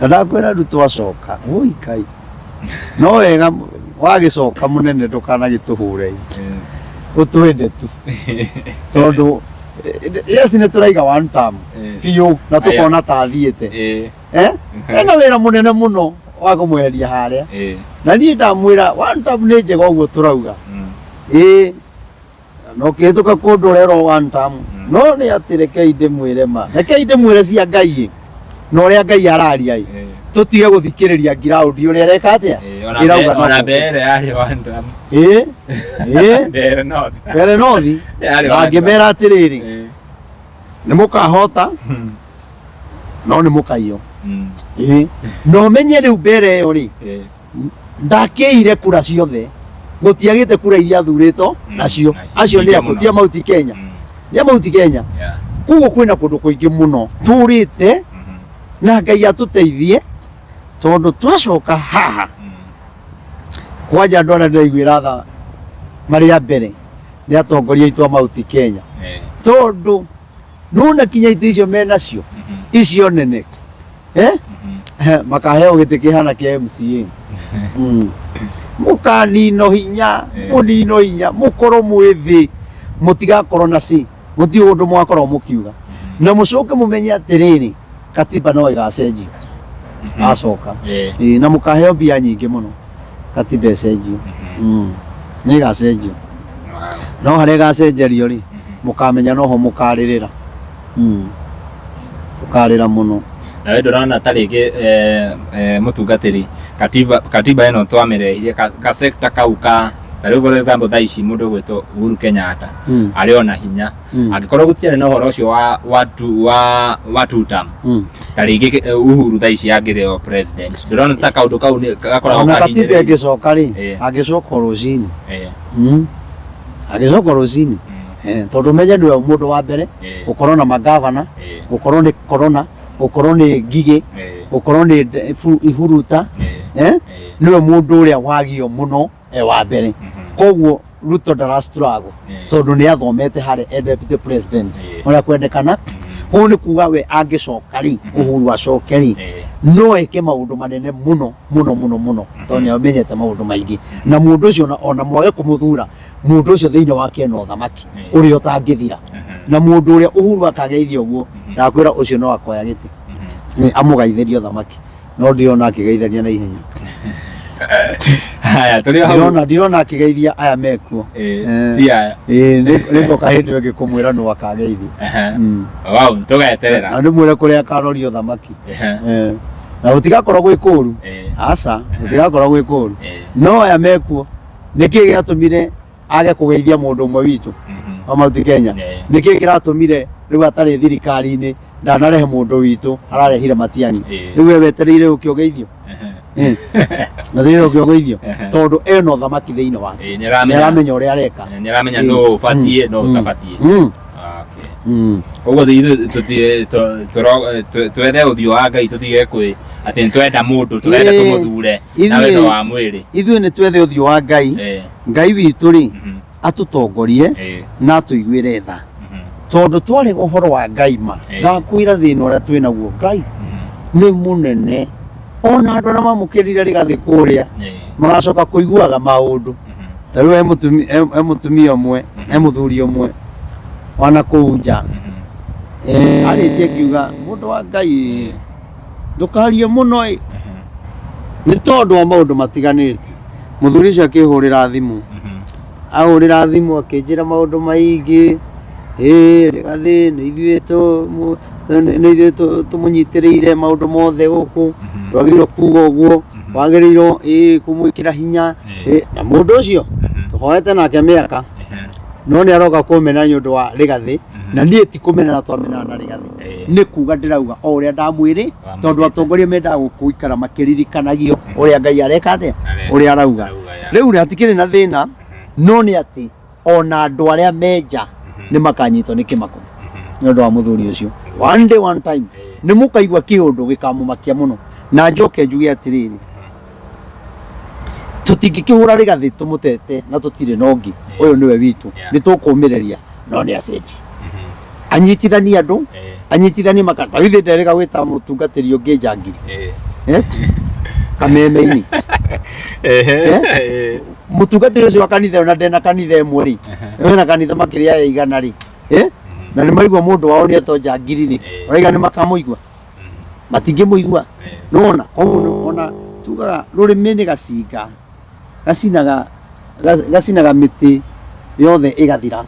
Na ndakwĩra rĩu twacoka, woi Ngai, no wega wagĩcoka mũnene, ndũkanagĩtũhũre, ũtwende tu, tondũ yes, nĩ tũraiga one term biũ na tũkona ta athiĩte. Ena wĩra mũnene mũno wa kũmweheria harĩa. Na niĩ ndamwĩra one term nĩ njega ũguo tũrauga, ĩĩ, na ũkĩhĩtũka kũndũ ũrerwo one term. No nĩ atĩ rekei ndĩmwĩre ma, rekei ndĩmwĩre cia Ngai ĩ, na ũrĩa Ngai araria ĩ, tũtige gũthikĩrĩria ngiraũndi ũrĩa ĩreka atĩa. Ĩrauga no Ona kũkũ. mbere yarĩ one term. Ĩĩ. Mbere north. Mbere nothi. Yarĩ Na one term. ngĩmera atĩrĩrĩ, nĩ mũkahota, no nĩ mũkaiywo. Ĩĩ, na ũmenye rĩu mbere ĩyo rĩ, ndakĩire kura ciothe, gũtiagĩte kura iria thurĩtwo nacio. Nacio. Acio nĩ Nyingĩ akũ mũno. ti a Mount Kenya, nĩ a Mount Kenya. Koguo kwĩna kũndũ kũingĩ mũno tũrĩte, na Ngai atũteithie tondũ twacoka haha kwanja andũ arĩa ndĩraiguĩra tha marĩ a mbere nĩ atongoria aitũ a Mount Kenya, tondũ nona kinya itĩ icio menacio icio nene, makaheo gĩtĩ kĩhana kĩa MCA. Mũkanino hinya, mũnino hinya, mũkorwo mwĩ thĩ, mũtigakorwo na ci mũtirĩ ũndũ mwakorwo mũkiuga. Na mũcoke mũmenye atĩrĩrĩ, katiba no ĩgacenjio acoka. Ĩĩ, na mũkaheo mbia nyingĩ mũno katiba ĩcenjio. Nĩ ĩgacenjio, no harĩa ĩgacenjerio rĩ, mũkamenya noho mũkarĩrĩra. Mũkarĩra mũno. Nawe ndũrona ta rĩngĩ, mũtungatĩri, katiba ĩno twamĩrehire ka sector kau ka ta rĩu, for example, thaa ici mũndũ ũgwĩtwo Uhuru Kenyatta arĩ ona hinya, angĩkorwo gũtiarĩ na ũhoro ũcio wa two term, ta rĩngĩ Uhuru thaa ici angĩrĩ o president. Ndũrona ta kaũndũ kau nĩ gakoragwo Ona katiba kahinyĩrĩirie? ĩngĩcoka rĩ, angĩcoka o rũcinĩ. Angĩcoka rũcinĩ. Tondũ menye nĩwe mũndũ wa mbere gũkorwo na magavana, gũkorwo nĩ corona, gũkorwo nĩ ngigĩ, gũkorwo nĩ ihuruta, nĩwe mũndũ ũrĩa wagio mũno e wa mbere. Koguo Ruto ndara struggle tondũ nĩ athomete harĩa e deputy president ũrĩa kwendekana. Koguo nĩ kuga we angĩcoka rĩ, Uhuru acoke rĩ, No eke maũndũ manene mũno mũno mũno mũno, tondũ nĩ amenyete maũndũ maingĩ, na mũndũ ũcio ona mwage kũmũthura, mũndũ ũcio thĩinĩ wake ena ũthamaki ũrĩa ũtangĩthira. Na mũndũ ũrĩa Uhuru akageithia ũguo, ndakwĩra ũcio no akoya gĩtĩ. Amũgaithĩrie ũthamaki, no ndirona akĩgeithania na ihenya. Haya, tũrĩ o hau. Ndirona akĩgeithia aya mekuo. Ti aya. Nĩngoka hĩndĩ ĩyo ĩngĩ kũmwĩra nũ akageithia. Wow, tũgeterera. Na ndĩmwĩre kũrĩa akaroria ũthamaki. Na gũtigakorwo gwĩ kũru. Aca, gũtigakorwo gwĩ kũru. No aya mekuo, nĩkĩ gĩatũmire age kũgeithia mũndũ ũmwe witũ wa Mount Kenya? Nĩkĩ kĩratũmire rĩu atarĩ thirikari-inĩ ndanarehe mũndũ witũ, ararehire Matiang'i? Rĩu we wetereire ũke ũgeithio? Wetereire ũke ũgeithio? Tondũ ena ũthamaki thĩinĩ wake. Nĩ aramenya ũrĩa areka. Nĩ aramenya nũ ũbatiĩ, nũ ũtabatiĩ. Ũguo ithuĩ twethe ũthiũ wa Ngai, tũtige kwĩ atĩ nĩ twenda mũndũ, tũrenda tũmũthure na wendo wa mwĩrĩ. Ithuĩ nĩ twethe ũthiũ wa Ngai. Ngai witũ rĩ, atũtongorie na atũiguĩre tha, tondũ twarĩ ũhoro wa Ngai ma. Ndakwĩra thĩna ũrĩa twĩ naguo, Ngai nĩ mũnene. Ona andũ arĩa mamũkĩrire Rigathĩ kũrĩa magacoka kũiguaga maũndũ. Ta rĩu he mũtumia ũmwe, he mũthuri ũmwe wana kũu nja arĩtie ngiuga, mũndũ wa Ngai, ndũkarie mũno ĩ, nĩ tondũ wa maũndũ matiganĩte. Mũthuri ũcio akĩhũrĩra thimũ, ahũrĩra thimũ akĩnjĩra maũndũ maingĩ, ĩ Rigathĩ nĩ ithuĩ tũmũnyitĩrĩire maũndũ mothe gũkũ, ndwagĩrĩirwo kuga ũguo, wagĩrĩirwo ĩ kũmwĩkĩra hinya. Na mũndũ ũcio tũhoete nake mĩaka, no nĩ aroka kũmena nĩ ũndũ wa Rigathĩ. Na niĩ ti kũmenana twamenana na Rigathĩ, nĩ kuga ndĩrauga o ũrĩa ndamwĩrĩ, tondũ atongoria mendaga gũikara makĩririkanagio ũrĩa Ngai areka atĩa, ũrĩa arauga. Rĩu rĩ, hatikĩrĩ na thĩna, no nĩ atĩ ona andũ arĩa menja nĩ makanyitwo nĩ kĩmako nĩ ũndũ wa mũthuri ũcio. One day, one time, nĩ mũkaigua kĩũndũ gĩkamũmakia mũno. Na njoke njuge atĩrĩrĩ, tũtingĩkĩhũra Rigathĩ tũmũtete na tũtirĩ na ũngĩ, ũyũ nĩwe witũ, nĩ tũkũmĩrĩria, no nĩ acenjie, anyitithanie andũ, anyitithanie maka. Ta ithuĩ nderĩga gwĩta mũtungatĩri ũngĩ njangiri kameme-inĩ. Mũtungatĩri ũcio wa kanitha ĩyo, na ndena kanitha ĩmwe rĩ, wĩna kanitha makĩria ya 100 rĩ, na nĩ maigua mũndũ wao nĩ etwo njangiri rĩ, ũraiga nĩ makamũigua? Matingĩmũigua. Nĩwona? Koguo ona tugaga rũrĩmĩ nĩ gacinga, gacinaga gacinaga mĩtĩ yothe ĩgathira.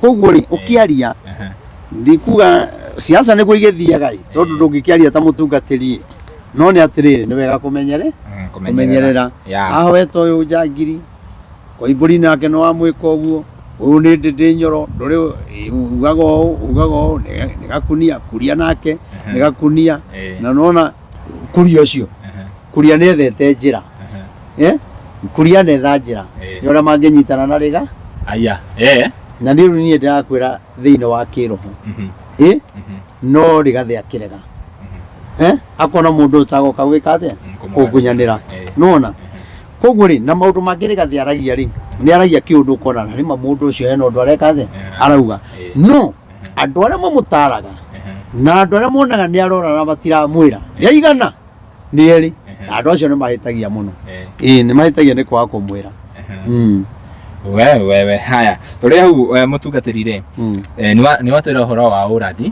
Koguo rĩ, ũkĩaria, ndikuga siasa nĩguo igĩthiaga ĩ, tondũ ndũngĩkĩaria ta mũtungatĩri ĩ, no nĩ atĩrĩrĩ, nĩ wega kũmenyere kũmenyerera. Ahoete ũyũ njangiri Koimbũri nake nĩ wamwĩka ũguo, ũyũ nĩ ndĩndĩ nyoro, ndũrĩ ugaga ũũ, ugaga ũũ, nĩ gakunia kuria nake nĩ gakunia. Na nona kuria ũcio, kuria nĩ ethete njĩra, kuria nĩ etha njĩra ya ũrĩa mangĩnyitana na rĩga. Aya. Na nĩ rĩu niĩ ndĩrakwĩra thĩinĩ wa kĩroho, no Rigathĩ akĩrega, akona mũndũ ũtagoka gwĩka atĩa, kũngunyanĩra. Nĩwona? Koguo rĩ, na maũndũ mangĩ Rigathĩ aragia rĩ, nĩ aragia kĩũndũ ũkona na rĩma mũndũ ũcio hena ũndũ areka atĩa, arauga. No andũ arĩa mamũtaraga na andũ arĩa monaga nĩ arora na matiramwĩra nĩ aigana nĩ erĩ, na andũ acio nĩ mahĩtagia mũno. Ĩĩ, nĩ mahĩtagia nĩ kwaga kũmwĩra. We haya, tũrĩ hau, mũtungatĩri rĩ, nĩ watwĩra ũhoro wa ũrathi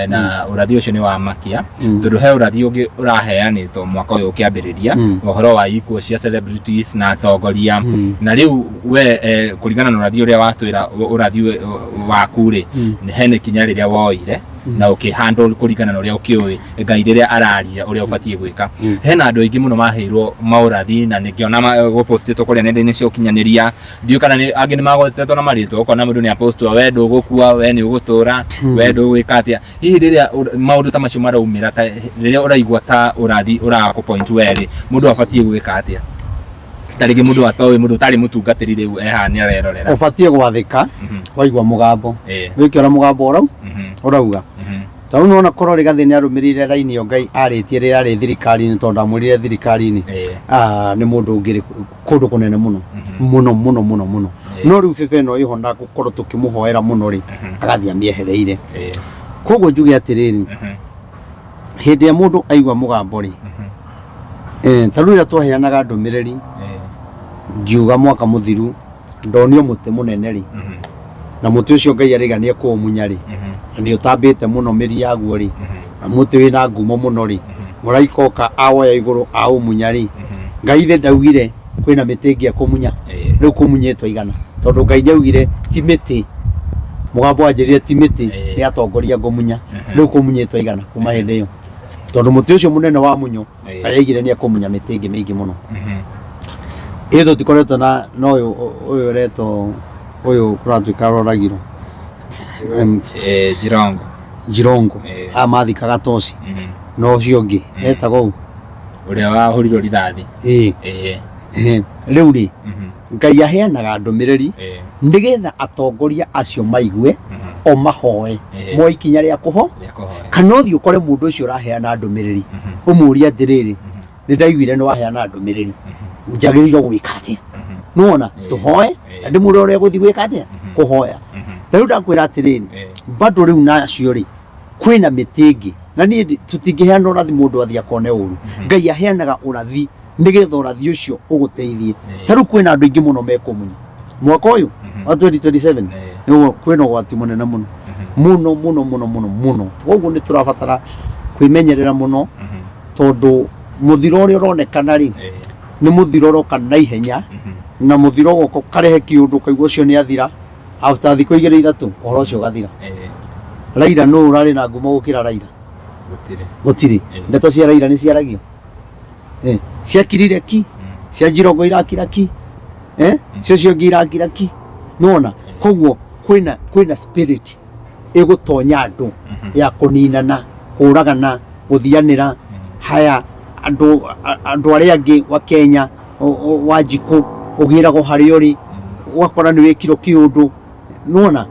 na ũrathi ũcio nĩ wa makia, tondũ he ũrathi ũngĩ ũraheanĩtwo mwaka ũyũ ũkĩambĩrĩria, ũhoro wa ikuũ cia celebrities na atongoria. Na rĩu we, kũringana na ũrathi ũrĩa watwĩra, ũrathi waku rĩ, hena ikinya rĩrĩa woire na ũkĩhandle kũringana na ũrĩa ũkĩũĩ Ngai rĩrĩa araria ũrĩa ũbatiĩ gwĩka. Hena andũ aingĩ mũno maheirwo maũrathi na nĩngĩona gũpostĩtwo kũrĩa nenda-inĩ cia ũkinyanĩria, ndiũĩ kana angĩ nĩ magwetetwo na marĩtwa, ũkona mũndũ nĩ apostwo, we ndũgũkua, we nĩ ũgũtũra, we ndũgwĩka atĩa. Hihi rĩrĩa maũndũ ta macio maraumĩra, ta rĩrĩa ũraigua ta ũrathi ũrakũ point we rĩ, mũndũ abatiĩ gwĩka atĩa? Ta rĩngĩ mũndũ atoĩ, mũndũ ũtarĩ mũtungatĩri rĩu ehaha nĩ arerorera. Ũbatiĩ gwathĩka waigua mũgambo, wĩke ũrĩa mũgambo ũrauga. Tondũ nĩwona korwo Rigathĩ nĩ arũmĩrĩire raini ĩyo Ngai arĩtie rĩrĩa arĩ thirikari-inĩ, tondũ ndamwĩrire thirikari-inĩ, nĩ mũndũ ũngĩrĩ kũndũ kũnene mũno mũno mũno mũno mũno. No rĩu bebe ĩno ĩho na gũkorwo tũkĩmũhoera mũno rĩ, agathiĩ amĩehereire. Koguo njuge atĩrĩrĩ, hĩndĩ ĩrĩa mũndũ aigua mũgambo rĩ, Ta rĩu rĩrĩa twaheanaga ndũmĩrĩri ngiuga mwaka mũthiru ndonio mũtĩ mũnene rĩ, na mũtĩ ũcio Ngai arĩga nĩ ekũũmunya rĩ, na nĩ ũtambĩte mũno mĩri yaguo rĩ, na mũtĩ wĩna ngumo mũno rĩ, mũraika oka awoya igũrũ aũmunya rĩ, Ngai ithe ndaugire kwĩna mĩtĩ ĩngĩ ekũmunya? Rĩu kũmunyĩtwo igana, tondũ Ngai nĩaugire ti mĩtĩ, mũgambo wanjĩrire ti mĩtĩ, nĩ atongoria ngũmunya. Rĩu kũmunyĩtwo igana kuma hĩndĩ ĩyo, tondũ mũtĩ ũcio mũnene wa munyo Ngai aigire nĩ ekũmunya mĩtĩ ĩngĩ mĩingĩ mũno. Ĩ tũtikoretwo na na ũyũ ũyũ ũretwo ũyũ kũratuĩka aroragirwo. Jirongo. Jirongo. Aya mathikaga toci. Na ũcio ũngĩ etagwo ũ? Ũrĩa wahũrirwo rithathi. Ĩĩ. Rĩu rĩ, Ngai aheanaga ndũmĩrĩri nĩgetha atongoria acio maigue o mahoe moe ikinya rĩa kũho Rĩa kũhoya. Kana ũthiĩ ũkore mũndũ ũcio ũraheana ndũmĩrĩri, ũmũrie atĩrĩrĩ, nĩ ndaiguire nĩ waheana ndũmĩrĩri, njagĩrĩirwo gwĩka atĩa? Nĩwona tũhoe na ndĩmwĩre ũrĩa gũthiĩ gwĩka atĩa kũhoya. Ta rĩu ndakwĩra atĩrĩrĩ, bado rĩu nacio rĩ, kwĩna mĩtĩ ĩngĩ na niĩ tũtingĩheana ũrathi mũndũ athiĩ akone ũru. Ngai aheanaga ũrathi nĩgetha ũrathi ũcio ũgũteithie. Ta rĩu kwĩna andũ aingĩ mũno mekũmunya mwaka ũyũ wa 2027. Nĩguo kwĩna ũgwati mũnene mũno mũno mũno mũno mũno mũno. Koguo nĩ tũrabatara kwĩmenyerera mũno, tondũ mũthiro ũrĩa ũronekana rĩ, nĩ mũthiro ũroka na ihenya, na mũthiro ũgoka ũkarehe kĩũndũ ũkaigua ũcio nĩ athira, after thikũ igĩrĩ ithatũ ũhoro ũcio ũgathira. Raila nũ ũrarĩ na ngumo gũkĩra Raila? Gũtirĩ. Gũtirĩ. Ndeto cia Raila nĩ ciaragio. Ciakirire ki, cia Njirongo irakira ki, cio cio ingĩ irakira ki. Nĩwona? Koguo kwĩna spirit ĩgũtonya andũ ya kũninana, kũragana, gũthianĩra. Haya andũ andũ arĩa angĩ wa Kenya, Wanjikũ ũgĩragwo harĩa ũrĩ, ũgakora nĩ wĩkirwo kĩũndũ. Nĩwona?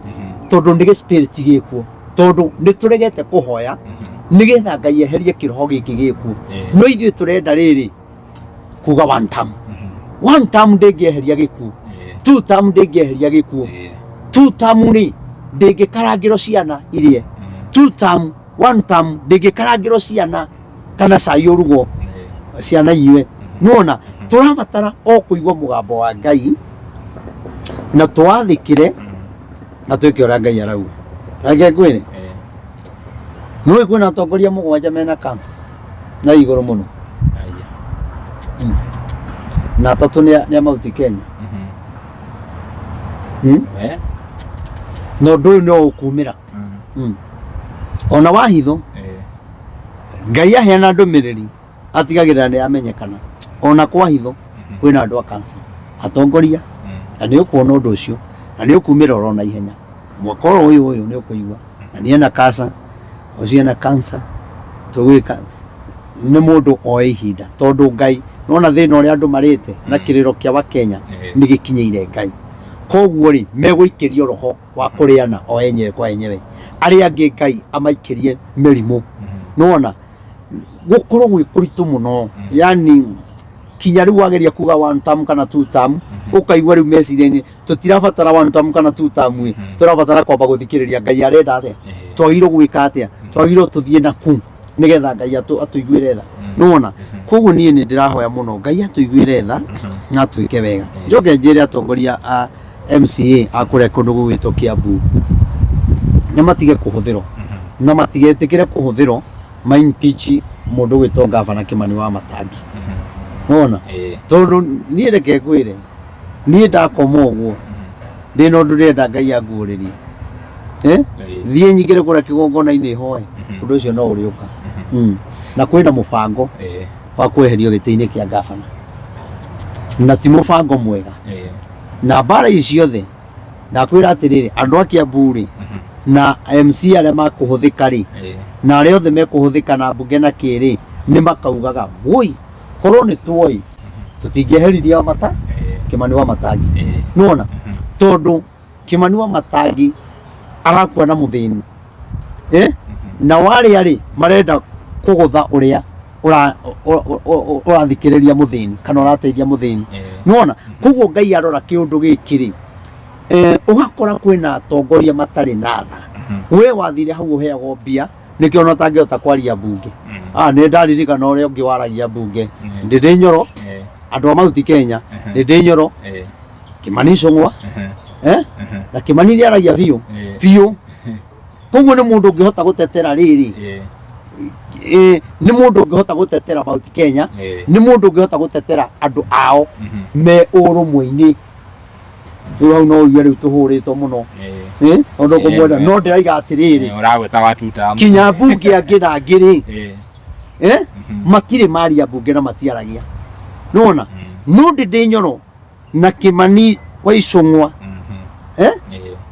Tondũ nĩ gĩ spirit gĩkuo, tondũ nĩ tũregete kũhoya nĩgetha Ngai eherie kĩroho gĩkĩ gĩkuo. No ithuĩ tũrenda rĩrĩ kuga one term. One term ndĩngĩeheria gĩkuũ, two term ndĩngĩeheria gĩkuũ, two term rĩ ndĩngĩkarangĩrwo ciana irie. Two term, one term ndĩngĩkarangĩrwo ciana kana cai ũrugwo ciana inyue. Nĩwona tũrabatara o kũigua mũgambo wa Ngai na twathĩkĩre na twĩke ũrĩa Ngai arauga. Reke ngwĩre, nĩũĩ kwĩna atongoria 7 mena cancer na igũrũ mũno, na atatũ nĩ a Mount Kenya. Na ũndũ ũyũ no ũkumĩra. Ona wahitho Ngai aheana ndũmĩrĩri atigagĩrĩra nĩ yamenyekana. Ona kwa hitho kwĩna andũ a cancer atongoria, na nĩ ũkuona ũndũ ũcio na nĩ ũkumĩra oro na ihenya mwaka ũyũ nĩ ũkũigua na nĩ ena cancer, ũcio ena cancer. Tũgwĩka nĩ mũndũ oe ihinda, tondũ Ngai nona thĩna ũrĩa andũ marĩte na kĩrĩro kĩa Wakenya nĩ gĩkinyĩire Ngai. Koguo rĩ, megũikĩrio roho wa kũrĩana o enyewe kwa enyewe, arĩa angĩ Ngai amaikĩrie mĩrimũ. Nĩwona gũkorwo gwĩ kũritũ mũno, yani kinya rĩu wageria kuga one term kana two term, ũkaigua rĩu meciria-inĩ tũtirabatara one term kana two term ĩ, tũrabatara kwamba gũthikĩrĩria Ngai arenda atĩa, twagĩrĩirwo gwĩka atĩa, twagĩrĩirwo tũthiĩ na kũ nĩgetha Ngai atũiguĩre tha. Nĩwona? Koguo niĩ nĩ ndĩrahoya mũno Ngai atũiguĩre tha na atwĩke wega. Njoke njĩre atongoria a MCA a kũrĩa kũndũ gũgwĩtwo Kiambu nĩ matige kũhũthĩrwo na matigetĩkĩre kũhũthĩrwo ma impeach mũndũ ũgwĩtwo ngavana Kĩmani wa Matangi. Nĩwona? Tondũ niĩ reke ngwĩre, niĩ ndakoma ũguo ndĩna ũndũ ndĩrenda Ngai anguũrĩrie, thiĩ nyingĩre kũrĩa kĩgongona-inĩ hoe, ũndũ ũcio no ũrĩũka. Na kwĩna mũbango wa kweherio gĩtĩ-inĩ kĩa ngavana, na ti mũbango mwega. Na mbara ici ciothe ndakwĩra atĩrĩrĩ, andũ a Kiambu rĩ, na MC arĩa makũhũthĩka rĩ, na arĩa othe mekũhũthĩka na mbunge na kĩ rĩ, nĩ makaugaga woi, korwo nĩ tuoĩ tũtingĩeheririe Wamata Kĩmani wa Matangi. Nĩwona? Tondũ Kĩmani wa Matangi arakua na mũthĩni, na warĩa rĩ, marenda kũgũtha ũrĩa ũrathikĩrĩria mũthĩni kana ũrateithia mũthĩni. Nĩwona? Koguo Ngai arora kĩũndũ gĩkĩ rĩ, ũgakora kwĩna atongoria matarĩ na tha. We wathire hau ũheagwo mbia, nĩkĩo ona ũtangĩhota kwaria mbunge. Ah, nĩ ndaririkana ũrĩa ũngĩ waragia mbunge. Ndĩndĩ Nyoro, andũ a Mauti Kenya, Ndĩndĩ Nyoro, Kĩmani Icũng'wa, eh? Na Kĩmani nĩ aragia biũ biũ, koguo nĩ mũndũ ũngĩhota gũtetera rĩrĩ, nĩ mũndũ ũngĩhota gũtetera Mount Kenya, nĩ mũndũ ũngĩhota gũtetera andũ ao me ũrũmwe-inĩ. Rĩu hau no uge rĩu tũhũrĩtwo mũno. Ũndũ kũmwenda no ndĩraiga atĩrĩrĩ, Ũragwĩta wa tuta. Kinya mbunge angĩ na angĩ rĩ, matirĩ maria mbunge na matiaragia, nĩwona? No Ndĩndĩ Nyoro na Kĩmani wa Icũng'wa,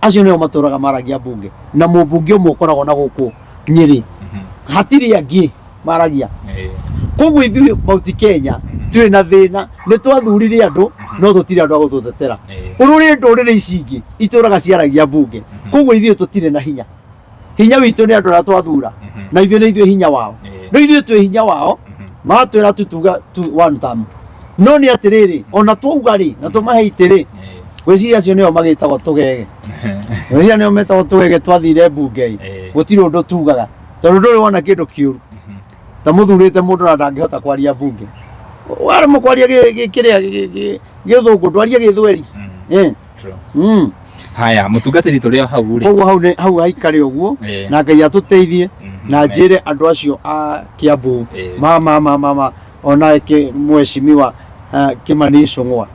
acio nĩo matũraga maragia mbunge, na mũmbunge ũmwe ũkoragwo na gũkũ Nyĩrĩ, hatirĩ angĩ maragia. Koguo ithuĩ Mount Kenya twĩ na thĩna, nĩ twathurire andũ no tũtirĩ andũ a gũtũtetera. Ũrũrĩ ndũrĩrĩ ici ingĩ itũraga ciaragia mbunge, koguo ithuĩ tũtirĩ na hinya. Hinya witũ nĩ andũ arĩa twathura, na ithuĩ nĩ ithuĩ hinya wao. No ithuĩ twĩ hinya wao, matwĩra tutuga tu one term. No nĩ atĩrĩrĩ, ona twauga rĩ na tũmahe itĩ rĩ, gwĩciria acio nĩo magĩtagwo tũgege, gwĩciria nĩo metagwo tũgege. Twathire mbunge ĩ, gũtirĩ ũndũ tugaga, tondũ ndũrĩ wona kĩndũ kĩũru ta mũthurĩte mũndũ na ndangĩhota kwaria mbunge. Waremwo kwaria kĩrĩa gĩthũngũ, ndwarie gĩthweri. Haya, mũtungatĩri, tũrĩ o hau rĩ. Koguo hau hau haikare ũguo, na Ngai atũteithie. Na njĩre andũ acio a Kiambu, mama mama mama, ona mheshimiwa Kĩmani Icũng'wa,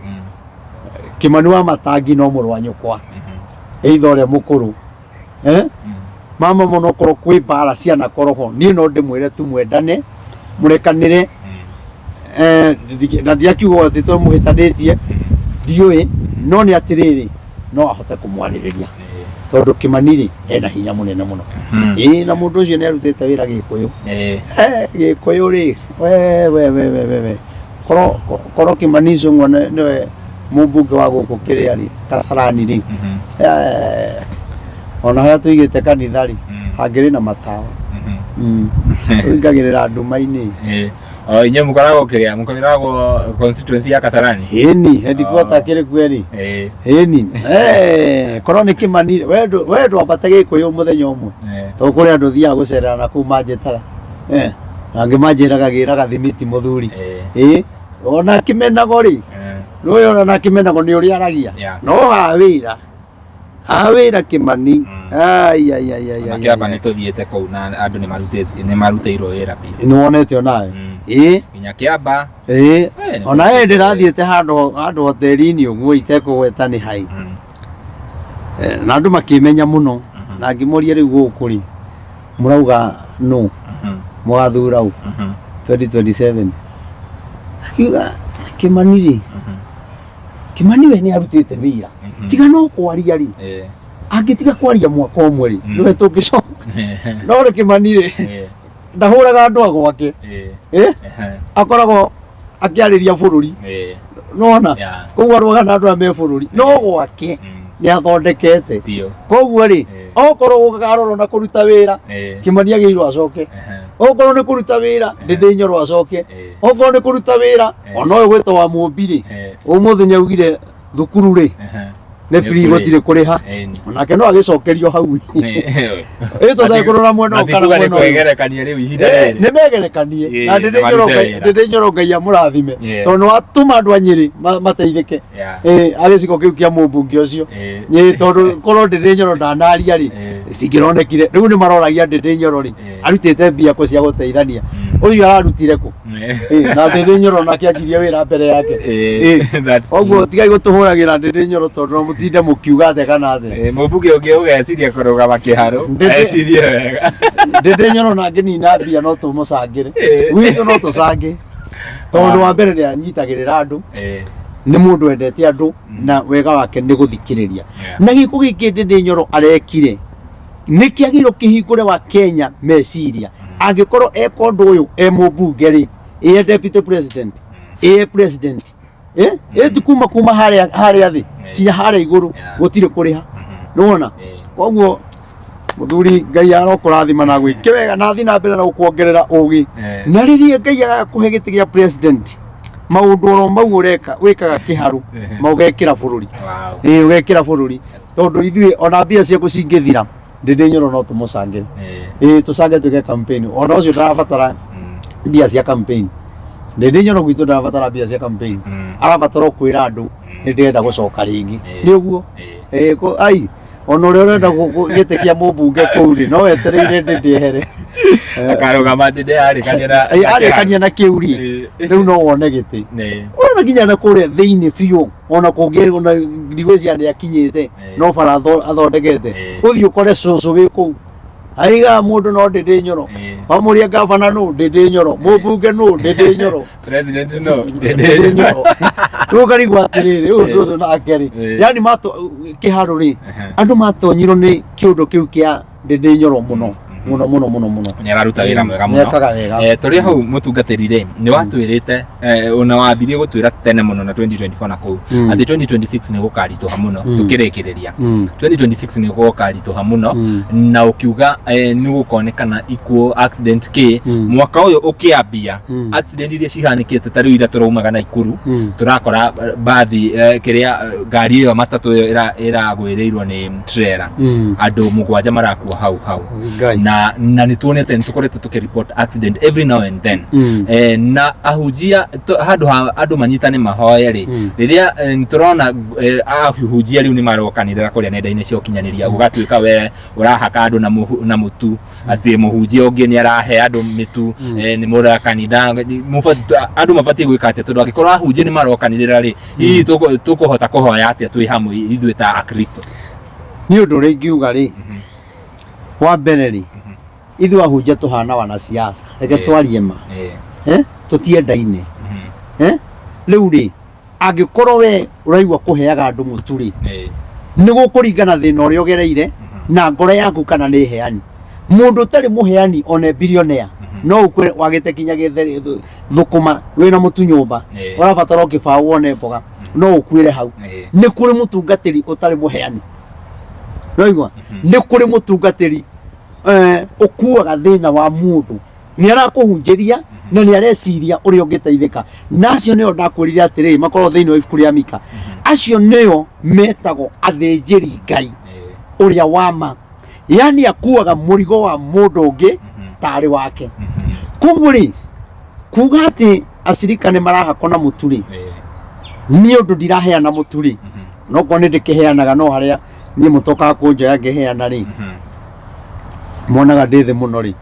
Kĩmani wa Matangi, no mũrũ wa nyũkwa, either ũrĩa mũkũrũ, eh? Mama mũno, korwo kwĩ mbara cianakorwo ho, niĩ no ndĩmwĩre tu mwendane, mũrekanĩre. Na ndiakiuga atĩ to mũhĩtanĩtie, ndiũĩ, no nĩ atĩrĩrĩ, no ahote kũmwarĩrĩria, tondũ Kĩmani rĩ, ena hinya mũnene mũno. Ĩĩ, na mũndũ ũcio nĩ arutĩte wĩra Gĩkũyũ. Gĩkũyũ rĩ, we we we we we we korwo korwo Kĩmani Icũng'wa nĩwe mũmbunge wa gũkũ kĩrĩa rĩ, Kasarani rĩ, ona harĩa tũigĩte kanitha rĩ, hangĩrĩ na matawa. Tũingagĩrĩra nduma-inĩ. O inyuĩ mũkoragwo kĩrĩa mũkoragwo constituency ya Kasarani? Ĩni, headquarter kĩrĩ kweri. Ĩni. Korwo nĩ Kĩmani, we ndwambate Gĩkũyũ mũthenya ũmwe, tondũ kũrĩ andũ thiaga gũcerera na kũu manjĩtaga. Angĩ manjĩraga gĩraga thimiti mũthuri. Ĩ ona kĩmenago rĩ, nĩũĩ ona kĩmenago nĩ ũrĩa aragia. No ha wĩra, ha wĩra Kĩmani. Ai ai ai ai Ona ai. Kĩamba nĩ tũthiĩte kũu na andũ nĩ marutĩte nĩ marutĩirwo wĩra biũ. Nĩ wonete onawe? Ĩ. Nginya Kĩamba. Ĩ. Nĩ Ona marutĩte ĩ ndĩrathiĩte handũ handũ hoteli-inĩ ũguo itekũgweta nĩ hai. Na andũ makĩmenya mũno, na ngĩmoria, rĩu gũkũ rĩ, mũrauga nũ mũgathura ũ 2027? Akiuga Kĩmani rĩ, Kĩmani we nĩ arutĩte wĩra, tiga no kwaria rĩ, angĩtiga kwaria mwaka ũmwe rĩ, nĩwe tũngĩcoka. No rĩ, Kĩmani rĩ, ndahũraga andũ a gwake. Akoragwo akĩarĩria bũrũri, nona? Koguo arũaga na andũ arĩa me bũrũri, no gwake nĩ athondekete. Biũ. Koguo rĩ, okorwo gũkarorwo na kũruta wĩra, Kĩmani agĩrĩirwo acoke. Okorwo nĩ kũruta wĩra, Ndĩndĩ Nyoro acoke. Okorwo nĩ kũruta wĩra, ona ũyũ gwĩtwo wa Mũmbi rĩ, ũmũthĩ nĩ augire thukuru rĩ nĩ free, free. Gũtirĩ kũrĩha. Onake no agĩcokerio hau ĩ tũtekũrora mwena ũyũ kana Matikuga nĩ mwena ũyũ. kwĩgerekania rĩu ihinda rĩrĩ. Nĩ megerekanie. Na Nĩ Ndĩndĩ marute Nyoro wĩra. Ndĩndĩ Nyoro Ngai amũrathime, tondũ watũma andũ a Nyĩrĩ mateithĩke. Agĩcigo kĩu kĩa mũmbunge ũcio. Ĩ tondũ korwo Ndĩndĩ Nyoro ndanaria rĩ, cingĩronekire rĩu nĩ maroragia Ndĩndĩ Nyoro rĩ, arutĩte mbia kũ cia gũteithania? Ũcio ararutire kũ? Na Ndĩndĩ Nyoro nake anjirie wĩra mbere yake. That's Koguo tigai gũtũhũragĩra Ndĩndĩ Nyoro, tondũ no mũtinde mũkiuga atĩa kana atĩa. Mũmbunge ũngĩ ũgeciria kũrũgama kĩharũ ecirie wega. Ndĩndĩ Nyoro na ngĩnina mbia no tũmũcangĩre gwitũ, no tũcange, tondũ wa mbere nĩ anyitagĩrĩra andũ, nĩ mũndũ wendete andũ, na wega wake nĩ gũthikĩrĩria. Na gĩko gĩkĩ Ndĩndĩ Nyoro arekire nĩ kĩagĩrĩirwo kĩhingũre wa Kenya meciria. Angĩkorwo eka ũndũ ũyũ e mũmbunge rĩ, ĩ deputy president, ĩ president, ĩ ti kuma harĩa harĩa thĩ kinya harĩa igũrũ, gũtirĩ kũrĩha, nĩwona? Koguo mũthuri, Ngai arokũrathima na gwĩke wega na athiĩ na mbere na gũkuongerera ũgĩ. Na rĩrĩa Ngai agakũhe gĩtĩ gĩa president, maũndũ oro mau ũreka wĩkaga kĩharũ ma ũgekĩra bũrũri. Ĩ ũgekĩra bũrũri, tondũ ithuĩ ona mbia ciaku cingĩthira, Ndĩndĩ Nyoro no tũmũcangĩre. Ĩ tũcange, twĩke campaign. Ona ũcio ndarabatara mbia cia campaign. Ndĩndĩ Nyoro gwitũ ndarabatara mbia cia campaign. Arabatara o kwĩra andũ nĩ ndĩrenda gũcoka rĩngĩ. Nĩ ũguo? Eh, ai ona ũrĩa ũrenda gĩtĩ kĩa mũmbunge kũu rĩ, no wetereire Ndĩndĩ ehere. Akarũgama Ndĩndĩ arĩkania na Arĩkania na kĩu rĩ, rĩu no wone gĩtĩ. Ũrona nginya na kũrĩa thĩinĩ biũ ona kũngĩ ona ndigwĩciria nĩ akinyĩte no bara athondekete. Ũthiĩ ũkore cũcũ wĩ kũu aiga mũndũ no Ndĩndĩ Nyoro. Wamũria gavana nũ? Ndĩndĩ Nyoro. Mũmbunge nũ? Ndĩndĩ Nyoro. President no Ndĩndĩ Nyoro. Rĩu ũkarigwo atĩrĩrĩ, ũyũ cũcũ nake rĩ, yani kĩharo rĩ, andũ matonyirwo nĩ kĩũndũ kĩu kĩa Ndĩndĩ Nyoro mũno mũno mũno mũno mũno. Nĩ araruta wĩra mwega mũno. Nĩekaga wega. Tũrĩ hau mũtungatĩri rĩ, nĩ watwĩrĩte ona wambirie gũtwĩra tene mũno na 2024 na kũu atĩ 2026 nĩ gũkaritũha mũno. Tũkĩrĩkĩrĩria, 2026 nĩ gũkaritũha mũno na ũkiuga nĩ gũkonekana ikuũ, accident kĩ. Mwaka ũyũ ũkĩambia, accident iria cihanĩkĩte ta rĩu ira tũraumaga Naikuru, tũrakora bathi kĩrĩa ngari ĩyo matatũ ĩyo ĩragwĩrĩirwo nĩ trailer, andũ 7 marakua hau hau. Ngai. Na nĩ tuonete nĩ tũkoretwo tũkĩ-report accident every now and then. Na ahunjia handũ ha andũ manyitane mahoye rĩ, rĩrĩa nĩ tũrona ahunjia rĩu nĩ marokanĩrĩra kũrĩa nenda-inĩ cia ũkinyanĩria, gũgatuĩka we ũrahaka andũ na mũtu, atĩ mũhunjia ũngĩ nĩ arahe andũ mĩtu, nĩ mũra kanitha. Andũ mabatiĩ gwĩka atĩa? Tondũ angĩkorwo ahunjia nĩ marokanĩrĩra rĩ, hihi tũkũhota kũhoya atĩa twĩ hamwe ithuĩ ta Akristo? Nĩ ũndũ ũrĩa ingiuga rĩ, wa mbere rĩ, ithuĩ ahunjia tũhana wanasiasa, reke twarie ma. Tũtiendaine. Rĩu rĩ, angĩkorwo we ũraigua kũheaga andũ mũtu rĩ, nĩ gũkũringana thĩna ũrĩa ũgereire na ngoro yaku kana nĩ heani. Mũndũ ũtarĩ mũheani one bilionea no ũkwe wagĩte kinya gĩtheri thũkũma, wĩna mũtu nyũmba, ũrabatara o kĩbaũ wone mboga, no ũkuĩre hau. Nĩ kũrĩ mũtungatĩri ũtarĩ mũheani, noigua? Nĩ kũrĩ mũtungatĩri ũkuaga thĩna wa mũndũ, nĩ arakũhunjĩria na nĩ areciria ũrĩa ũngĩteithĩka. Na acio nĩo ndakwĩrire atĩrĩrĩ, makorwo thĩinĩ wa ibuku rĩa Mika, acio nĩo metagwo athĩnjĩri Ngai ũrĩa wa ma, yani akuaga mũrigo wa mũndũ ũngĩ tarĩ wake. Koguo rĩ, kuga atĩ acirika nĩ marahakwo na mũtu rĩ, nĩ ũndũ ndiraheana mũtu rĩ, no korwo nĩ ndĩkĩheanaga, no harĩa niĩ mũtokaga kũnjoya ngĩheana rĩ, monaga ndĩ thĩ mũno rĩ.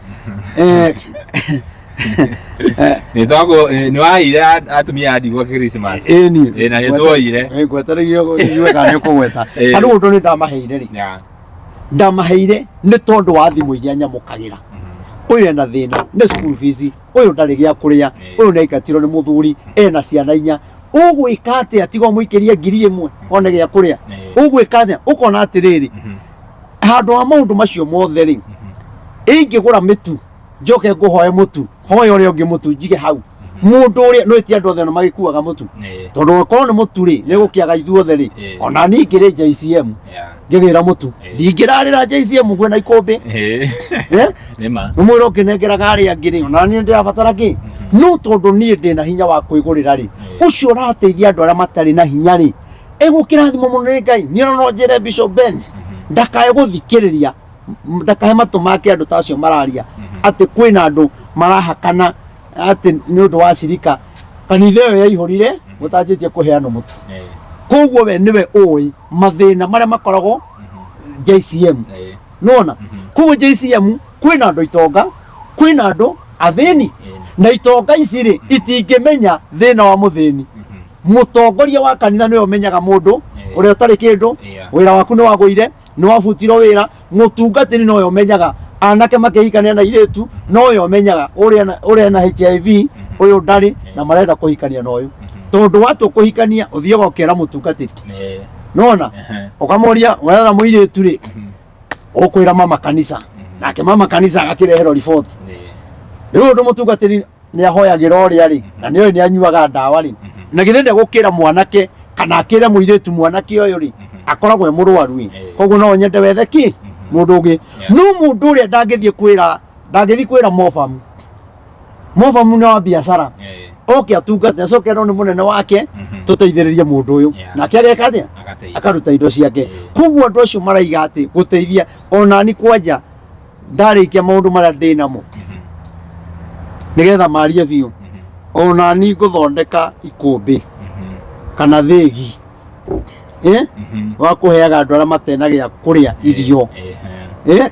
Nĩ twakũ nĩ waheire atumia a ndigwa Christmas. Ĩni. Na nĩ tuoire. Ngwetereire igue kana nĩ ũkũgweta. Harĩ ũndũ nĩ ndamaheire rĩ, ndamaheire nĩ tondũ wa thimũ iria nyamũkagĩra: ũyũ ena thĩna nĩ school fees, ũyũ ndarĩ gĩa kũrĩa, ũyũ nĩ aingatirwo nĩ mũthuri, ena ciana 4, ũgwĩka atĩa tiga ũmũikĩrie 1000 one gĩa kũrĩa? Ũgwĩka atĩa? Ũkona atĩrĩrĩ, handũ ha maũndũ macio mothe rĩ, ingĩgũra mĩtu njoke ngũhoe mũtu, hoya ũrĩa ũngĩ mũtu njige hau, mũndũ ũrĩa no ĩti andũ othe no magĩkuaga mũtu, tondũ okorwo nĩ mũtu rĩ, nĩ gũkĩaga ithuothe rĩ. Ona niĩ ingĩrĩ JCM ngĩgĩra mũtu, ndingĩrarĩra JCM ngwe na ikũmbĩ. Nĩ ma. Nĩ mwĩra ũkĩnengeraga arĩa angĩ rĩ, ona niĩ ndĩrabatara kĩ, no tondũ niĩ ndĩna hinya wa kwĩgũrĩra rĩ, ũcio ũrateithia andũ arĩa matarĩ na hinya rĩ, egũkĩrathimwo mũno nĩ Ngai. Niĩ ona no njĩre Bishop Ben ndakae gũthikĩrĩria, ndakahe matũ make andũ ta acio mararia atĩ kwĩna andũ marahakana atĩ nĩ ũndũ wa cirika. Kanitha ĩyo yaihũrire mũtanjĩtie kũheanwo mũtu. Koguo we nĩwe ũĩ mathĩna marĩa makoragwo JCM. Nona koguo JCM kwĩna andũ itonga, kwĩna andũ athĩni, na itonga ici rĩ, itingĩmenya thĩna wa mũthĩni. Mũtongoria wa kanitha nĩwe ũmenyaga mũndũ ũrĩa ũtarĩ kĩndũ. Wĩra waku nĩ wagũire, nĩ wabutirwo wĩra, mũtungatĩri nowe ũmenyaga anake makĩhikania na airĩtu, nowe ũmenyaga ũrĩa ena HIV, ũyũ ndarĩ na marenda kũhikania na ũyũ. Tondũ watua kũhikania, ũthiaga ũkera mũtungatĩri, nona ũkamũria werora mũirĩtu rĩ, ũkwĩra mama kanisa, nake mama kanisa agakĩreherwo riboti. Rĩu ũndũ mũtungatĩri nĩ ahoyagĩra ũrĩa rĩ, na nĩ oĩ nĩ anyuaga ndawa rĩ, na githĩ ndegũkĩra mwanake kana akĩre mũirĩtu mwanake ũyũ rĩ akoragwo e mũrwaru ĩ? Koguo no nyende wethe kĩ mũndũ ũngĩ, no mũndũ ũrĩa ndangĩthiĩ kwĩra, ndangĩthiĩ kwĩra mobamu. Mobamu nĩ wa biacara, oke atungate, acoke no nĩ mũnene wake, tũteithĩrĩrie mũndũ ũyũ. Nake ageka atĩa? Agateithia. Akaruta indo ciake. Koguo andũ acio maraiga atĩ gũteithia, onani kwanja ndarĩkia maũndũ marĩa ndĩ namo nĩgetha marie biũ. Ona ni ngũthondeka ikũmbĩ kana thĩgi eh? Wa kũheaga andũ arĩa matena gĩa kũrĩa irio, eh?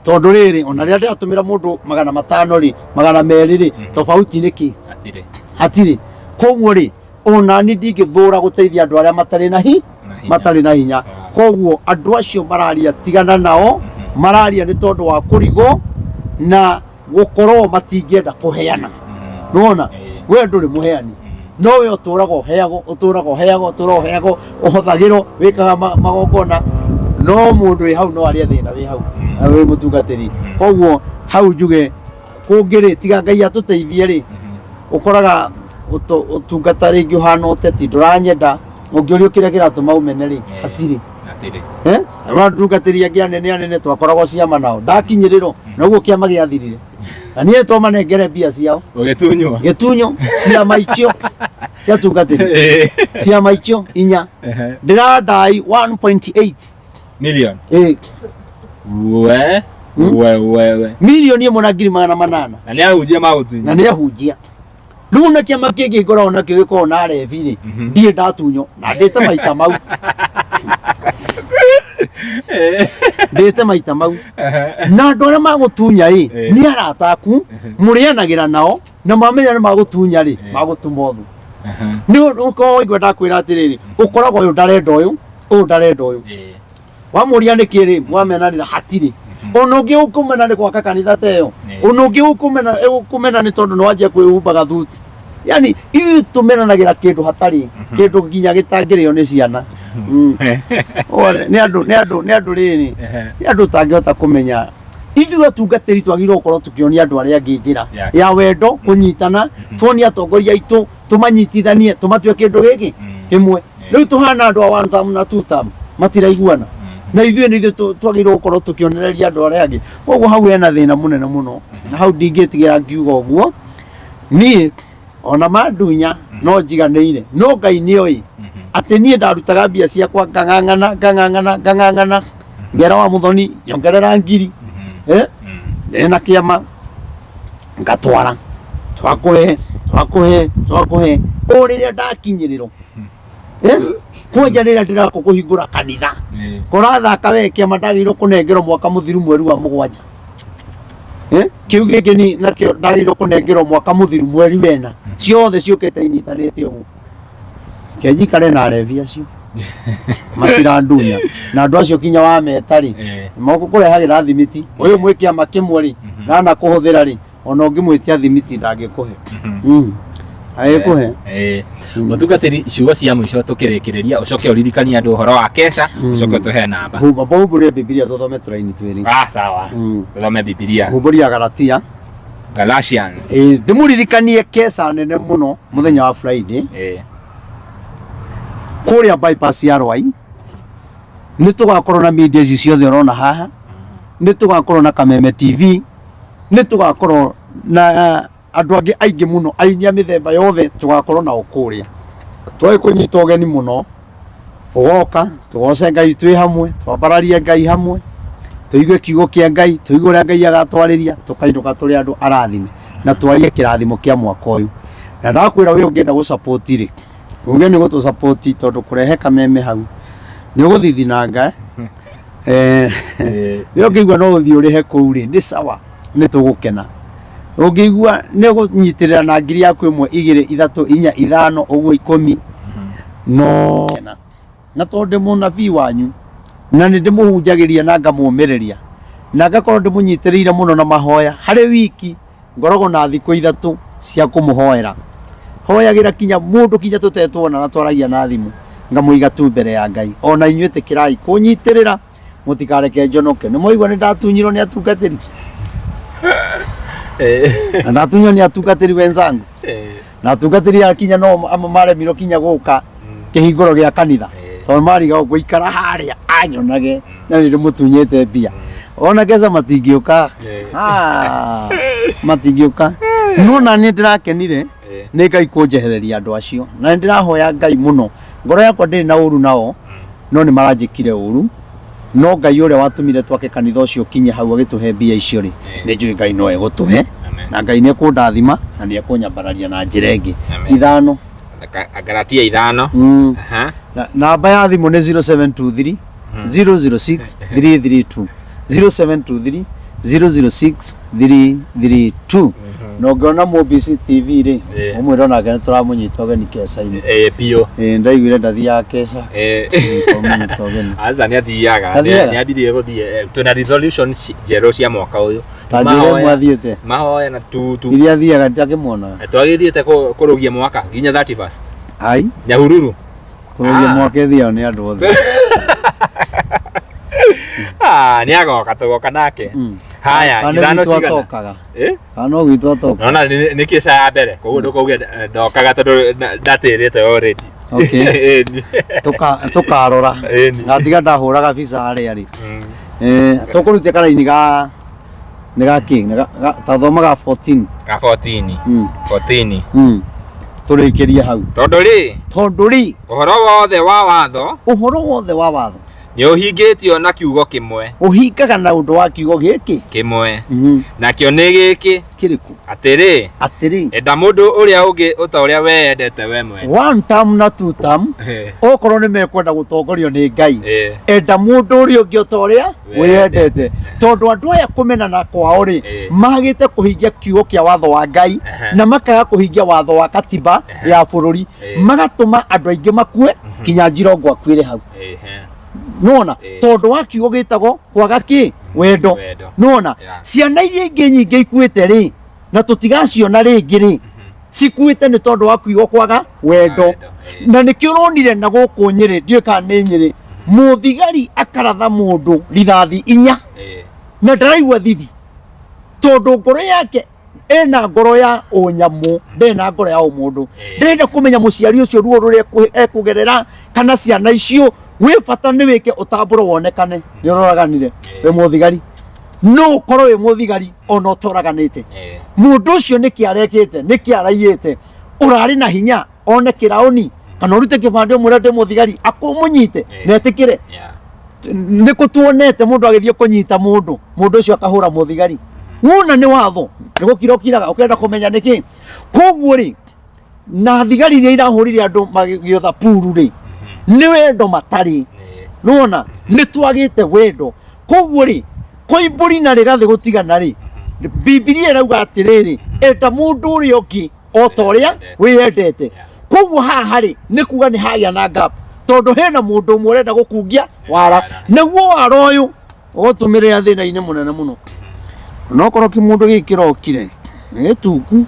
Tondũ rĩrĩ, ona rĩrĩa ndĩratũmĩra mũndũ 500 rĩ, 200 rĩ, tofauti nĩ kĩ? Hatirĩ. Hatirĩ. Koguo rĩ, ona ni ndingĩthũra gũteithia andũ arĩa matarĩ na hi Na hinya. Matarĩ na hinya. Koguo andũ acio mararia, tigana nao. Mararia nĩ tondũ wa kũrigwo na gũkorwo matingĩenda kũheana. Nĩwona? We ndũrĩ mũheani, no we ũtũraga ũheagwo, ũtũraga ũheagwo, ũtũraga ũheagwo, ũhothagĩrwo, wĩkaga magongona, no mũndũ wĩ hau no arĩe thĩna wĩ hau na wĩ mũtungatĩri. Koguo hau njuge kũngĩ rĩ, tiga Ngai atũteithie rĩ, ũkoraga ũtungata rĩngĩ ũhana ũteti, ndũranyenda. Ũngĩũrio kĩrĩa kĩratũma ũmene rĩ, hatirĩ. Hatirĩ. Eh? Atungatĩri angĩ anene anene twakoragwo ciama nao, ndakinyĩrĩrwo noguo kĩama gĩathirire na niĩ twamanengere mbia ciao. Ũgĩtunywo. Gĩtunyo ciama icio cia atungatĩri, ciama icio inya ndĩrandai 1.8 Million. Ĩ. We. We we we. 1,800,000. Na nĩ ahunjia magũtunya. Na nĩ ahunjia. Rĩu na kĩama kĩngĩ ngoragwo nakĩo gĩkoragwo na arebi rĩ, ndirĩ ndatunywo na ndĩte maita mau, ndĩte maita mau. Na andũ arĩa magũtunya ĩ, nĩ arata aku mũrĩanagĩra nao, na mamenya nĩ magũtunya rĩ, magũtuma ũthũ. Nĩ ũkorwo waigua ndakwĩra atĩrĩrĩ, ũkoragwo ũyũ ndarenda ũyũ, ũyũ ndarenda ũyũ. Wamũria nĩ kĩ rĩ, mwamenanĩra hatirĩ. Ona ũngĩ ũkũmena nĩ gwaka kanitha ta ĩyo, ona ũngĩ ũkũmena ũkũmena nĩ tondũ nĩ wanjia kwĩhumbaga thuti. Yani ithuĩ tũmenanagĩra kĩndũ hatarĩ, kĩndũ nginya gĩtangĩrĩo nĩ ciana. Nĩ andũ rĩrĩ, nĩ andũ ũtangĩhota kũmenya. Ithuĩ atungatĩri twagĩrĩirwo gũkorwo tũkĩonia andũ arĩa angĩ njĩra ya wendo, kũnyitana, tuonie atongoria aitũ, tũmanyitithanie, tũmatue kĩndũ gĩkĩ kĩmwe. Rĩu tũhana andũ a one term na two term matiraiguana, na ithuĩ nĩ ithuĩ twagĩrĩirwo gũkorwo tũkĩonereria andũ arĩa angĩ. Koguo hau hena thĩna mũnene mũno, na hau ndingĩtigĩra ngiuga ũguo. Niĩ ona mandunya no njiganĩire, no Ngai nĩoĩ atĩ niĩ ndarutaga mbia ciakwa, ngang'ang'ana, ngang'ang'ana, ngang'ang'ana, ngera wa Mũthoni nyongerera ngiri, eh, ndĩna kĩama ngatwara, twakũhe, twakũhe, twakũhe, o rĩrĩa ndakinyĩrĩrwo, eh, kwanja rĩrĩa ndĩrakwo kũhingũra kanitha kũrathaka we kĩama ndagĩrĩirwo kũnengerwo mwaka mũthiru mweri wa mũgwanja. Eh, kĩu gĩkĩ ni nakĩo ndagĩrĩirwo kũnengerwo mwaka mũthiru mweri wena. Ciothe ciũkĩte inyitanĩte ũguo. Ke njikare na arebi acio matirandunya, na andũ acio kinya wameta rĩ, mokũkũrehagĩra thimiti. Ũyũ mwĩ kĩama kĩmwe rĩ, nana kũhũthĩra rĩ, ona ũngĩmwĩtia thimiti ndangĩkũhe. Agĩkũhe. Mũtungatĩri, ciugo cia mũico tũkĩrĩkĩrĩria, ũcoke ũririkanie andũ ũhoro wa kesha, ũcoke ũtũhe namba. Humba humbũrie Bibilia tũthome tũraini twĩrĩ. Ah, sawa. Tũthome Bibilia. Humbũria Galatia. Galatians. Ĩ, ndĩmũririkanie keca nene mũno mũthenya wa Friday kũrĩa bypass ya Rwai. Nĩ tũgakorwo na media ici ciothe ũrona haha, nĩ tũgakorwo na Kameme TV, nĩ tũgakorwo na andũ angĩ aingĩ mũno, aini a mĩthemba yothe tũgakorwo nao kũrĩa. Twagĩ kũnyita ũgeni mũno, ũgoka tũgoce Ngai twĩ hamwe, twambararie Ngai hamwe, tũigue kiugo kĩa Ngai, tũigue ũrĩa Ngai agatwarĩria, tũkainũka tũrĩ andũ arathime na twarie kĩrathimo kĩa mwaka ũyũ. Na ndakwĩra we ũngĩenda gũ-support rĩ, uge nĩ gũtũ-support, tondũ kũrehe Kameme hau nĩ ũgũthithinanga. Eh, we ũngĩigua no ũthiĩ ũrĩhe kũu rĩ, nĩ sawa, nĩ tũgũkena. Ũngĩigua nĩ ũgũnyitĩrĩra na ngiri yaku ĩmwe, igĩrĩ, ithatũ, inya, ithano, ũguo 10, no na tondũ ndĩ mũnabii wanyu na nĩ ndĩmũhunjagĩria na ngamũmĩrĩria na ngakorwo ndĩmũnyitĩrĩire mũno na mahoya, harĩ wiki ngoragwo na thikũ 3 cia kũmũhoera. Hoyagĩra kinya mũndũ kinya tũtetwona na twaragia na thimũ, ngamũiga tu mbere ya Ngai. Ona inyuĩ ĩtĩkĩrai kũnyitĩrĩra, mũtikareke njonoke. Nĩ mwaigua nĩ ndatunyirwo nĩ atungatĩri, na ndatunywo nĩ atungatĩri wenzangu, na atungatĩri aya kinya no amwe maremirwo kinya gũka kĩhingũro gĩa kanitha, tondũ marigagwo gũikara harĩa anyonage na nĩ ndĩmũtunyĩte mbia. Ona keca matingĩũka. Ah, matingĩũka. No na nĩ ndĩrakenire nĩ Ngai kũnjehereria andũ acio, na nĩ ndĩrahoya Ngai mũno. Ngoro yakwa ndĩrĩ na ũru nao, no nĩ maranjĩkire ũru. No Ngai ũrĩa watũmire twake kanitha ũcio kinye hau agĩtũhe mbia icio rĩ, nĩ njũĩ Ngai no egũtũhe. Amen. Na Ngai nĩ ekũndathima na nĩ ekũnyambararia na njĩra ĩngĩ. Amen. 5. Galatia 5. Namba ya thimũ nĩ 0723 006 332, 0723 006 332. Na ũngĩona Mũmbici TV rĩ, ũmwĩre onake nĩ tũramũnyita ũgeni keca-inĩ. Ĩĩ biũ. Ĩĩ, ndaiguire ndathiaga keca. Tũmũnyita ũgeni. Aca, nĩ athiaga. Athiaga? Nĩ ambirie gũthiĩ. Twĩna resolution njerũ cia mwaka ũyũ. Ta njĩra ĩmwe athiĩte. Mahoya na tu tu. Iria athiaga ndiakĩmuonaga. Twagĩthiĩte kũrũgia mwaka nginya 31st. Ai. Nyahururu. Kũrũgia mwaka ĩthiao nĩ andũ othe. Ah, nĩ agoka, tũgoka nake. Haya, Kana 5 gwitũ cigana? atokaga. Eh? Kana no gwitũ atokaga. Nona nĩ kĩca ya mbere, koguo ndũkauge ndokaga tondũ ndatĩrĩte already. Okay. Ĩni. Tũkarora. Ĩni. Gatiga ndahũraga bica harĩa rĩ. Tũkũrutia karaini ga nĩ ga kĩ? Nĩ ta thoma ga 14. Ga 14. 14. Tũrĩkĩrie hau. Tondũ rĩ? Tondũ rĩ? Ũhoro wothe wa watho. Ũhoro wothe wa watho. Nĩ ũhingĩtio na kiugo kĩmwe. Ũhingaga na ũndũ wa kiugo gĩkĩ? Kĩmwe. Nakĩo nĩ gĩkĩ. Kĩrĩkũ? Atĩrĩ. Atĩrĩ. Enda mũndũ ũrĩa ũngĩ ota ũrĩa weyendete we mwene. One term na two term. Okorwo nĩ mekwenda gũtongorio nĩ Ngai. Enda mũndũ ũrĩa ũngĩ ota ũrĩa weyendete. Tondũ andũ aya kũmenana kwao rĩ, magĩte kũhingia kiugo kĩa watho wa Ngai na makaga kũhingia watho wa katiba ya bũrũri. Magatũma andũ aingĩ makue kinya Njirongo akuĩre hau. Nona tondũ wa kiugo gĩtagwo kwaga kĩ? Wendo. Nona ciana iria ingĩ nyingĩ ikuĩte rĩ, na tũtigaciona rĩngĩ rĩ, cikuĩte nĩ tondũ wa kiugo kwaga wendo. Na nĩkĩo ũronire na gũkũ Nyĩrĩ, ndiũĩ kana nĩ Nyĩrĩ, mũthigari akaratha mũndũ rithathi 4 na ndaraigua thithi, tondũ ngoro yake ena ngoro ya ũnyamũ, ndarĩ na ngoro ya ũmũndũ. Ndĩrenda kũmenya mũciari ũcio ruo rũrĩa ekũgerera kana ciana icio, wĩ bata nĩ wĩke ũtambũro wonekane nĩ ũroraganire wĩ mũthigari. No ũkorwo wĩ mũthigari ona ũtoraganĩte. Mũndũ ũcio nĩkĩ arekĩte, nĩkĩ araiyĩte, ũrarĩ na hinya one kĩraũni kana ũrute kĩbandĩ ũmwĩre ndĩ mũthigari akũmũnyite na etĩkĩre. Nĩ kũ tuonete mũndũ agĩthiĩ kũnyita mũndũ, mũndũ ũcio akahũra mũthigari. Wona nĩ watho, nĩ gũkira ũkiraga ũkenda kũmenya nĩkĩ. Koguo rĩ, na thigari iria irahũrire andũ magĩotha puru rĩ, nĩ wendo matarĩ. Nĩwona nĩ twagĩte wendo. Koguo rĩ, Koimbũri na Rigathĩ gũtigana rĩ, Bibilia ĩrauga atĩrĩrĩ, enda mũndũ ũrĩa ũngĩ o ta ũrĩa wĩyendete. Koguo haha rĩ, nĩ kuga nĩ hagĩa na gap, tondũ hena mũndũ ũmwe ũrenda gũkungia wara, naguo wara ũyũ ũgũtũmĩrĩra thĩna-inĩ mũnene mũno. Onokorwo kĩmũndũ gĩkĩ kĩrokire nĩ gĩtungu,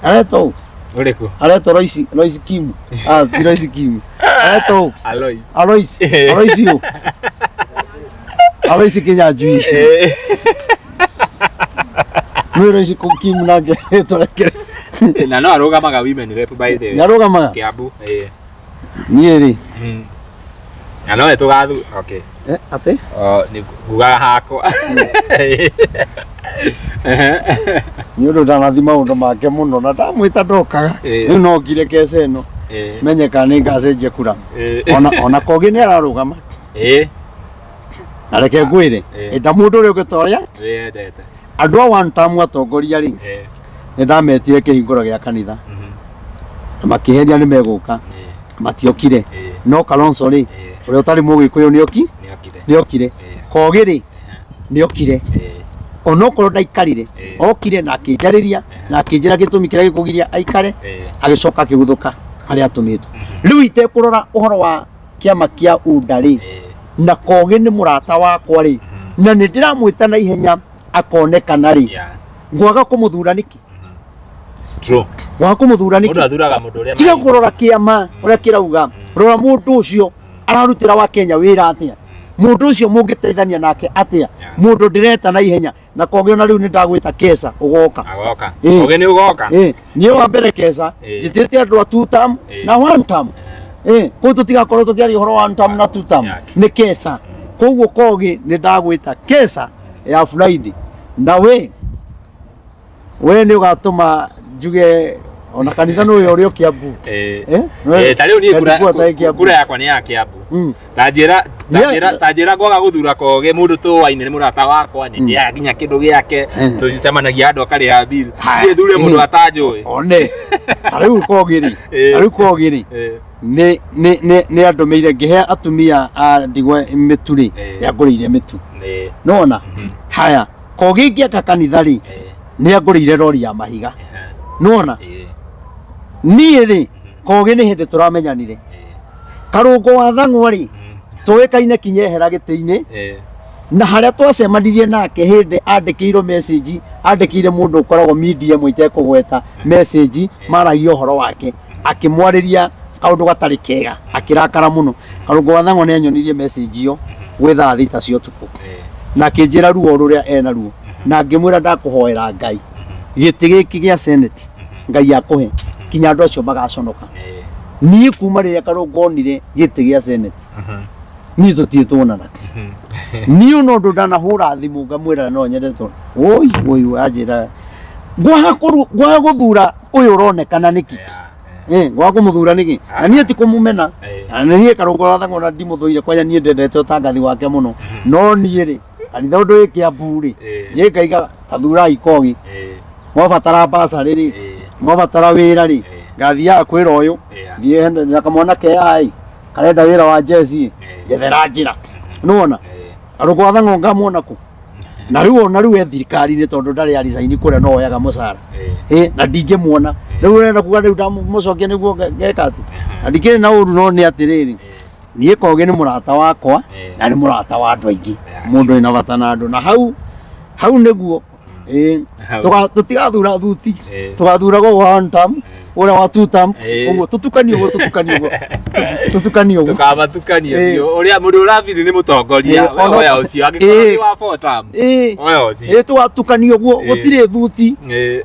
aretwo ũ? Ũrĩkũ? Aretwo Royce, Royce Kim. Ah, ti Royce Kim. Aretwo ũ? Alois. Alois. Alois ũ? Alois Kinyanjui. Nĩ Royce Kim nake rĩtwa rĩake. Na no arũgamaga women rep by the way. Nĩ arũgamaga? Kiambu. Niĩ rĩ. Na no tũgathu. Okay. Atĩ? Oh, nĩ ngugaga hakwa. Nĩ ũndũ ndanathi maũndũ make mũno na ndamwĩta ndokaga. Rĩu no ngire keca ĩno. Menye kana nĩ ngacenjia kura. Ona Kogi nĩ ararũgama. Na reke ngwĩre, enda mũndũ ũrĩa ũngĩ ta ũrĩa Wĩyendete. Andũ a one term atongoria rĩ, nĩ ndametire kĩhingũro gĩa kanitha. Na makĩheria nĩ megũka. Matiokire. No Kalonzo rĩ, ũrĩa ũtarĩ mũgĩkũyũ nĩokire. Nĩokire. Kogi rĩ, nĩokire. Onokorwo ndaikarire, okire na akĩnjarĩria na akĩnjĩra gĩtũmi kĩrĩa gĩkũgiria aikare, agĩcoka akĩguthũka harĩa atũmĩtwo. Rĩu itekũrora ũhoro wa kĩama kĩa UDA rĩ, na Kogi nĩ mũrata wakwa rĩ, na nĩ ndĩramwĩta na ihenya akonekana rĩ, ngwaga kũmũthura nĩkĩ? True. Ngwaga kũmũthura nĩkĩ? Mũndũ athuraga mũndũ ũrĩa Tiga marĩ. kũrora kĩama ũrĩa kĩrauga, rora mũndũ ũcio ararutĩra wa Kenya wĩra atĩa, mũndũ ũcio mũngĩteithania nake atĩa, mũndũ ndĩreta na ihenya. Na Kogi ona rĩu nĩ ndagwĩta Kesa ũgoka. Agoka. Kogi nĩ ũgoka. Niĩ wa mbere Kesa, njĩtĩte andũ a two term na one term. Kũu tũtigakorwo tũkĩaria ũhoro wa one term na two term. Nĩ Kesa. Koguo Kogi nĩ ndagwĩta Kesa ya Friday. Na we nĩ ũgatũma njuge Ona kanitha nĩ ũyũ ũrĩ o Kiambu. Eh? Eh, ta rĩu niĩ kura Headquarter ĩ Kiambu. kura yakwa nĩ ya Kiambu. Ta Yeah. njĩra ta njĩra ngwaga gũthura Kogi, mũndũ tũwaine nĩ mũrata wakwa, nĩ ndĩaga nginya kĩndũ gĩake, tũcemanagia andũ akarĩha bill. Haya. Niĩ thure mũndũ atanjũĩ. One. Ta rĩu Kogi rĩ. Ta rĩu Kogi rĩ. Nĩ andũmĩire ngĩhe atumia a ndigwa mĩtu rĩ, nĩ angũrĩire mĩtu. Nona haya Kogi ngĩaka kanitha rĩ, nĩ angũrĩire rori ya mahiga. Nona niĩ rĩ, Kogi nĩ hĩndĩ tũramenyanire. Karũngo wa Thang'wa rĩ, tũĩkaine kinya ehera gĩtĩ-inĩ, na harĩa twacemanirie nake hĩndĩ andĩkĩirwo message, andĩkĩire mũndũ ũkoragwo media ĩmwe itekũgweta message, maragia ũhoro wake, akĩmwarĩria kaũndũ gatarĩ kega, akĩrakara mũno. Karũngo wa Thang'wa nĩ anyonirie message ĩyo gwĩ thaa 6 cia ũtukũ, na akĩnjĩra ruo rũrĩa ena ruo, na ngĩmwĩra ndakũhoera Ngai gĩtĩ gĩkĩ gĩa Senate Ngai akũhe kinya andũ acio magaconoka. Niĩ kuma rĩrĩa Karũngo onire gĩtĩ gĩa Senate, niĩ tũtirĩ tuonana. Niĩ ona ũndũ ndanahũra thimũ ngamwĩra no nyende tondũ oi oi anjĩra ngwaga gũthura ũyũ ũronekana nĩkĩ, ngwaga kũmũthura nĩkĩ, na niĩ ti kũmũmena, na niĩ Karũngo wa Thang'wa na ndimũthũire, kwanja niĩ ndendete ũtangathi wake mũno, no niĩ rĩ, kanitha ũndũ wĩ Kiambu rĩ, niĩ ngaiga tathurai Kogi, mwabatara basarĩ rĩ, mwabatara wĩra rĩ, ngathiaga kwĩra ũyũ thiĩ na kamwana ke ai karenda wĩra wa jeci, njethera njĩra, nĩwona Karũngo wa Thang'wa ngamuona kũ? Na rĩu ona rĩu e thirikari-inĩ tondũ ndarĩ aricaini kũrĩa no oyaga mũcara, na ndingĩmuona rĩu. Ũrenda kuga rĩu ndamũcokia nĩguo ngeka atĩ na ndikĩrĩ na ũru, no nĩ atĩrĩrĩ, niĩ Kogi nĩ mũrata wakwa na nĩ mũrata wa andũ aingĩ, mũndũ wĩna bata na andũ, na hau hau nĩguo tũtigathura thuti, tũgathura go one term ũrĩa wa two term, ũguo tũtukanie, ũguo tũtukanie, ũguo tũtukanie, ũguo Tũkamatukania biũ. Ũrĩa mũndũ ũrabiri nĩ mũtongoria, we oya ũcio, angĩkorwo nĩ wa four term, oya ũcio. Ĩ, tũgatukania ũguo, gũtirĩ thuti.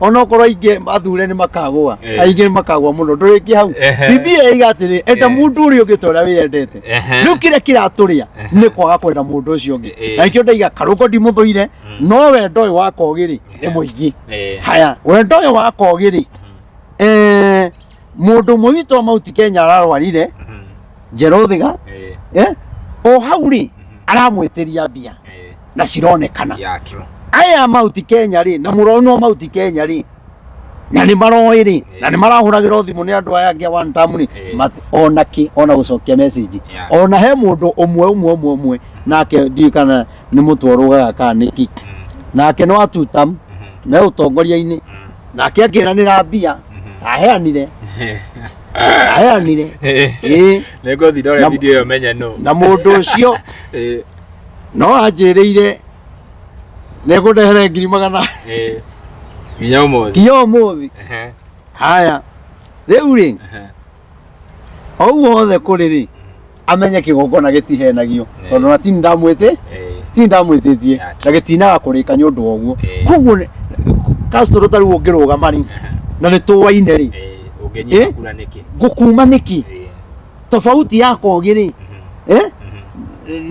Onokorwo aingĩ athure nĩ makagũa, aingĩ nĩ makagũa mũno, ndũrĩkie hau. Biblia iga atĩrĩ, enda mũndũ ũrĩa ũngĩ ta ũrĩa wĩyendete. Rĩu kĩrĩa kĩratũrĩa nĩ kwaga kwenda mũndũ ũcio ũngĩ, na nĩkĩo ndaiga Karũngo ndimũthũire, no wendo ũyũ wa Kogi rĩ nĩ mũingĩ. Haya, wendo ũyũ wa Kogi rĩ, mũndũ ũmwe witũ wa Mount Kenya ararwarire Njerũthiga, o hau rĩ aramwĩtĩria mbia na cironekana. Yeah, true. Aya Mount Kenya rĩ, na mũrono Mount Kenya rĩ, na nĩ maroĩ rĩ, na nĩ marahũragĩrwo thimũ nĩ andũ aya angĩ a one term rĩ, ona kĩ ona gũcokia message, ona he mũndũ ũmwe ũmwe ũmwe ũmwe nake ndiũĩ kana nĩ mũtwe ũrũgaga kana nĩkĩ, nake no wa two term me ũtongoria-inĩ, nake akĩranĩra mbia aheanire aheanire. Nĩ ngũthiĩ ndore video ĩyo menye nũ. Na mũndũ ũcio no anjĩrĩire nĩ ekũndehere 100,000. Nginya ũmũthĩ. Nginya ũmũthĩ. Haya, rĩu rĩ, o ũguo hothe kũrĩ rĩ, amenye kĩgongona gĩtihenagio, tondũ na tini ndamwĩtĩ tini ndamwĩtĩtie na gĩtinaga kũrĩka nĩ ũndũ wa ũguo. Koguo Castro ta rĩu ũngĩrũgama rĩ, na nĩ tũwaine rĩ, Ũngĩnyita kura nĩkĩ? Ngũkuma nĩkĩ? Tofauti ya Kogi rĩ,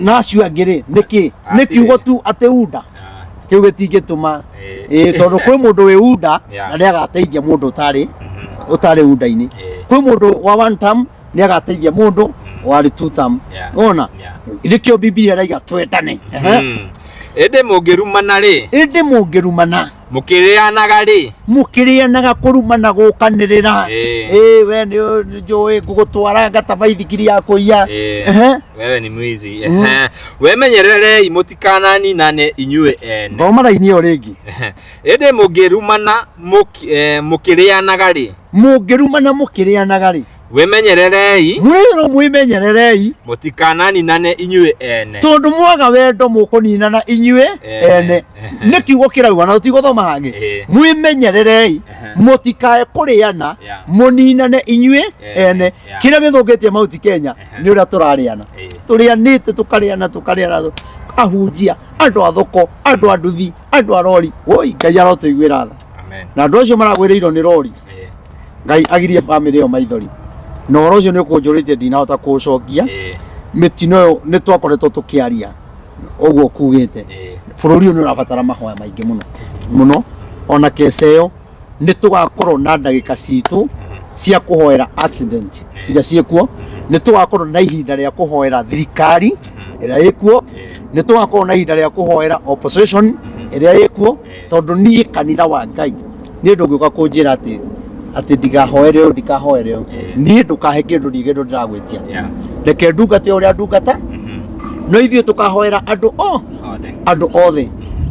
na acio angĩ rĩ, nĩkĩ? Nĩ kiugo tu atĩ unda kĩu gĩtingĩtũma, tondũ kwĩ mũndũ wĩ unda na nĩ agateithia mũndũ ũtarĩ unda-inĩ. Kwĩ mũndũ wa one term nĩ agateithia mũndũ warĩ two term. Ona nĩkĩo Biblia ĩraiga twendane. Ĩndĩ mũngĩrumana rĩ, Ĩndĩ mũngĩrumana mũkĩrĩanaga rĩ, Mũkĩrĩanaga, kũrumana gũkanĩrĩra. Ĩ, we nĩ njũĩ ngũgũtwara ngata baithikiri ya kũiya. Wewe ni mwizi. Wemenyererei mũtikananinane inyuĩ ene. Thoma raini ĩyo rĩngĩ. Ĩndĩ mũngĩrumana mũkĩrĩanaga rĩ, Mũngĩrumana mũkĩrĩanaga rĩ, wĩmenyererei mwĩrwo mwĩmenyererei mũtikananinane inyuĩ ene. Tondũ mwaga wendo mũkũninana inyuĩ ene. Nĩ kiugo kĩrauga na tũtigũthoma hangĩ. Mwĩmenyererei mũtikae kũrĩana mũninane inyuĩ ene. Kĩrĩa gĩthũkĩtie Mount Kenya nĩ ũrĩa tũrarĩana, tũrĩanĩte, tũkarĩana, tũkarĩana, ahunjia, andũ a thoko, andũ a nduthi, andũ a rori. Woi, Ngai arotũiguĩra tha. Amen. Na andũ acio maragwĩrĩirwo nĩ rori, Ngai agirie bamĩrĩ ĩyo maithori. Na ũhoro ũcio nĩ ũkũnjũrĩtie, ndinahota kũũcokia. Mĩtino ĩyo nĩ twakoretwo tũkĩaria ũguo kugĩte, bũrũri ũyũ nĩ ũrabatara mahoya maingĩ mũno mũno. Ona kesa ĩyo Nĩ tũgakorwo na ndagĩka citũ cia kũhoera accident iria ciĩkuo, nĩ tũgakorwo na ihinda rĩa kũhoera thirikari ĩrĩa ĩkuo, nĩ tũgakorwo na ihinda rĩa kũhoera opposition ĩrĩa ĩkuo, tondũ niĩ kanitha wa Ngai niĩ ndũngĩũka kũnjĩra atĩ atĩ ndigahoere ũyũ, ndikahoere ũyũ. Niĩ ndũkahe kĩndũ, niĩ kĩndũ ndĩragwĩtia. Reke ndungate ũrĩa ndungata, no ithuĩ tũkahoera andũ o Othe. Andũ othe.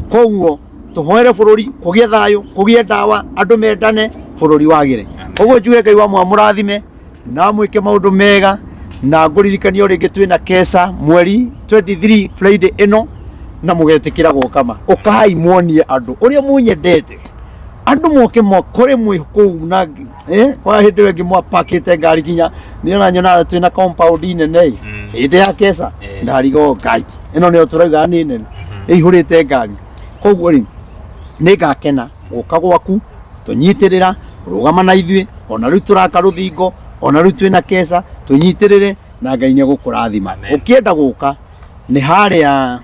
Koguo tũhoere bũrũri kũgĩe thayũ, kũgĩe ndawa, andũ mendane, bũrũri wagĩre. Koguo njuge Ngai wa mwamũrathime na mwĩke maũndũ mega, na ngũririkania o rĩngĩ twĩna keca mweri 23 Friday ĩno, na mũgetĩkĩra gũka ma ũkai muonie andũ ũrĩa munyendete, andũ moke makore mwĩ kũu na kwa hĩndĩ ĩyo ĩngĩ mwapakĩte ngari nginya niĩ ona nyonaga twĩna compound nene ĩ. Hĩndĩ ya keca ndarigwo Ngai ĩno nĩyo tũrauga nĩ nene ĩihũrĩte ngari. Koguo rĩ, nĩ ngakena gũka gwaku tũnyitĩrĩra rũgama na ithuĩ, ona rĩu tũraka rũthingo, ona rĩu twĩna keca, tũnyitĩrĩre na Ngai nĩ egũkũrathima. Amen. Ũkĩenda gũka nĩ harĩa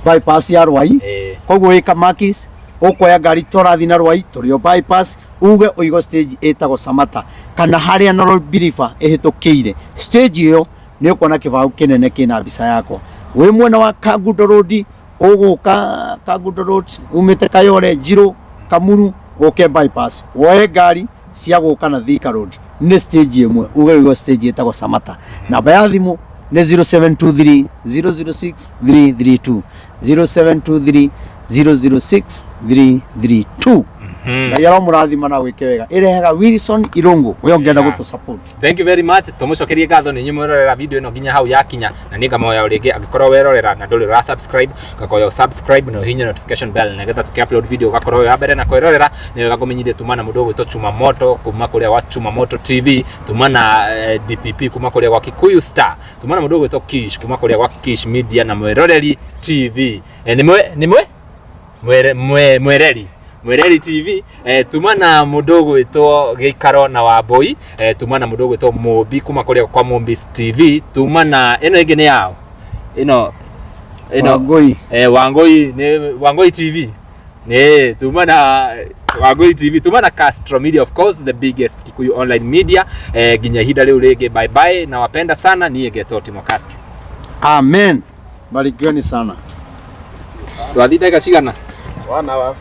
bypass ya Rwai. Koguo wĩ Kamakis ũkoya ngari tũrathiĩ na Rwai, tũrĩ o bypass, uge ũigo stage ĩtagwo Samata kana harĩa Nairobi River ĩhĩtũkĩire stage ĩyo, nĩ ũkuona kĩbaũ kĩnene kĩna mbica yakwa. Wĩ mwena wa Kangundo Road, ũgũka Kangundo Road umĩte Kayole, Njirũ, Kamuru, ũke bypass woe ngari cia gũka na Thika Road, nĩ stage ĩmwe, uge ũigo stage ĩtagwo Samata. Namba ya thimũ nĩ 0723 006 332, 0723 006 332. Ngai aromũrathima na gwĩke wega. Ĩrehaga Wilson Irungu we ũngĩenda gũtũ support. Thank you very much. Tumucokerie ngatho nĩ inyuĩ mwerorera video ĩno nginya hau yakinya, na nĩ ngamoya o rĩngĩ, angĩkorwo werorera na ndũrĩ ũra subscribe, ngakoya subscribe na ũhihinye notification bell nĩgetha tũkĩ upload video ũgakorwo wĩ wa mbere na kwĩrorera. Nĩ wega ngũmenyithie tuma na mũndũ ũgwĩtwo Chuma Moto kuma kũrĩa gwa Chuma Moto TV, tuma na DPP kuma kũrĩa gwa Kikuyu Star, tuma na mũndũ ũgwĩtwo Kish kuma kũrĩa gwa Kish Media na Mwĩroreri TV, nĩ mwe nĩ mwe mwere mwe mwereri Mwereri TV, tuma na mũndũ ũgwĩtwo Gĩikaro na Wambũi, tuma na mũndũ ũgwĩtwo Mũmbi kuma kũrĩa kwa Mũmbis TV, tuma na ĩno ĩngĩ nĩ yao ĩno Wangũi. Wangũi nĩ Wangũi TV, nĩ tuma na Wangũi TV, tuma na Castro Media, of course the biggest Kikuyu online media. Nginya ihinda rĩu rĩngĩ, bye bye, nawapenda sana. Niĩ ngetwo Timo Castro. Amen, barikiweni sana. Twathiĩ ndagĩka cigana? 1 hour.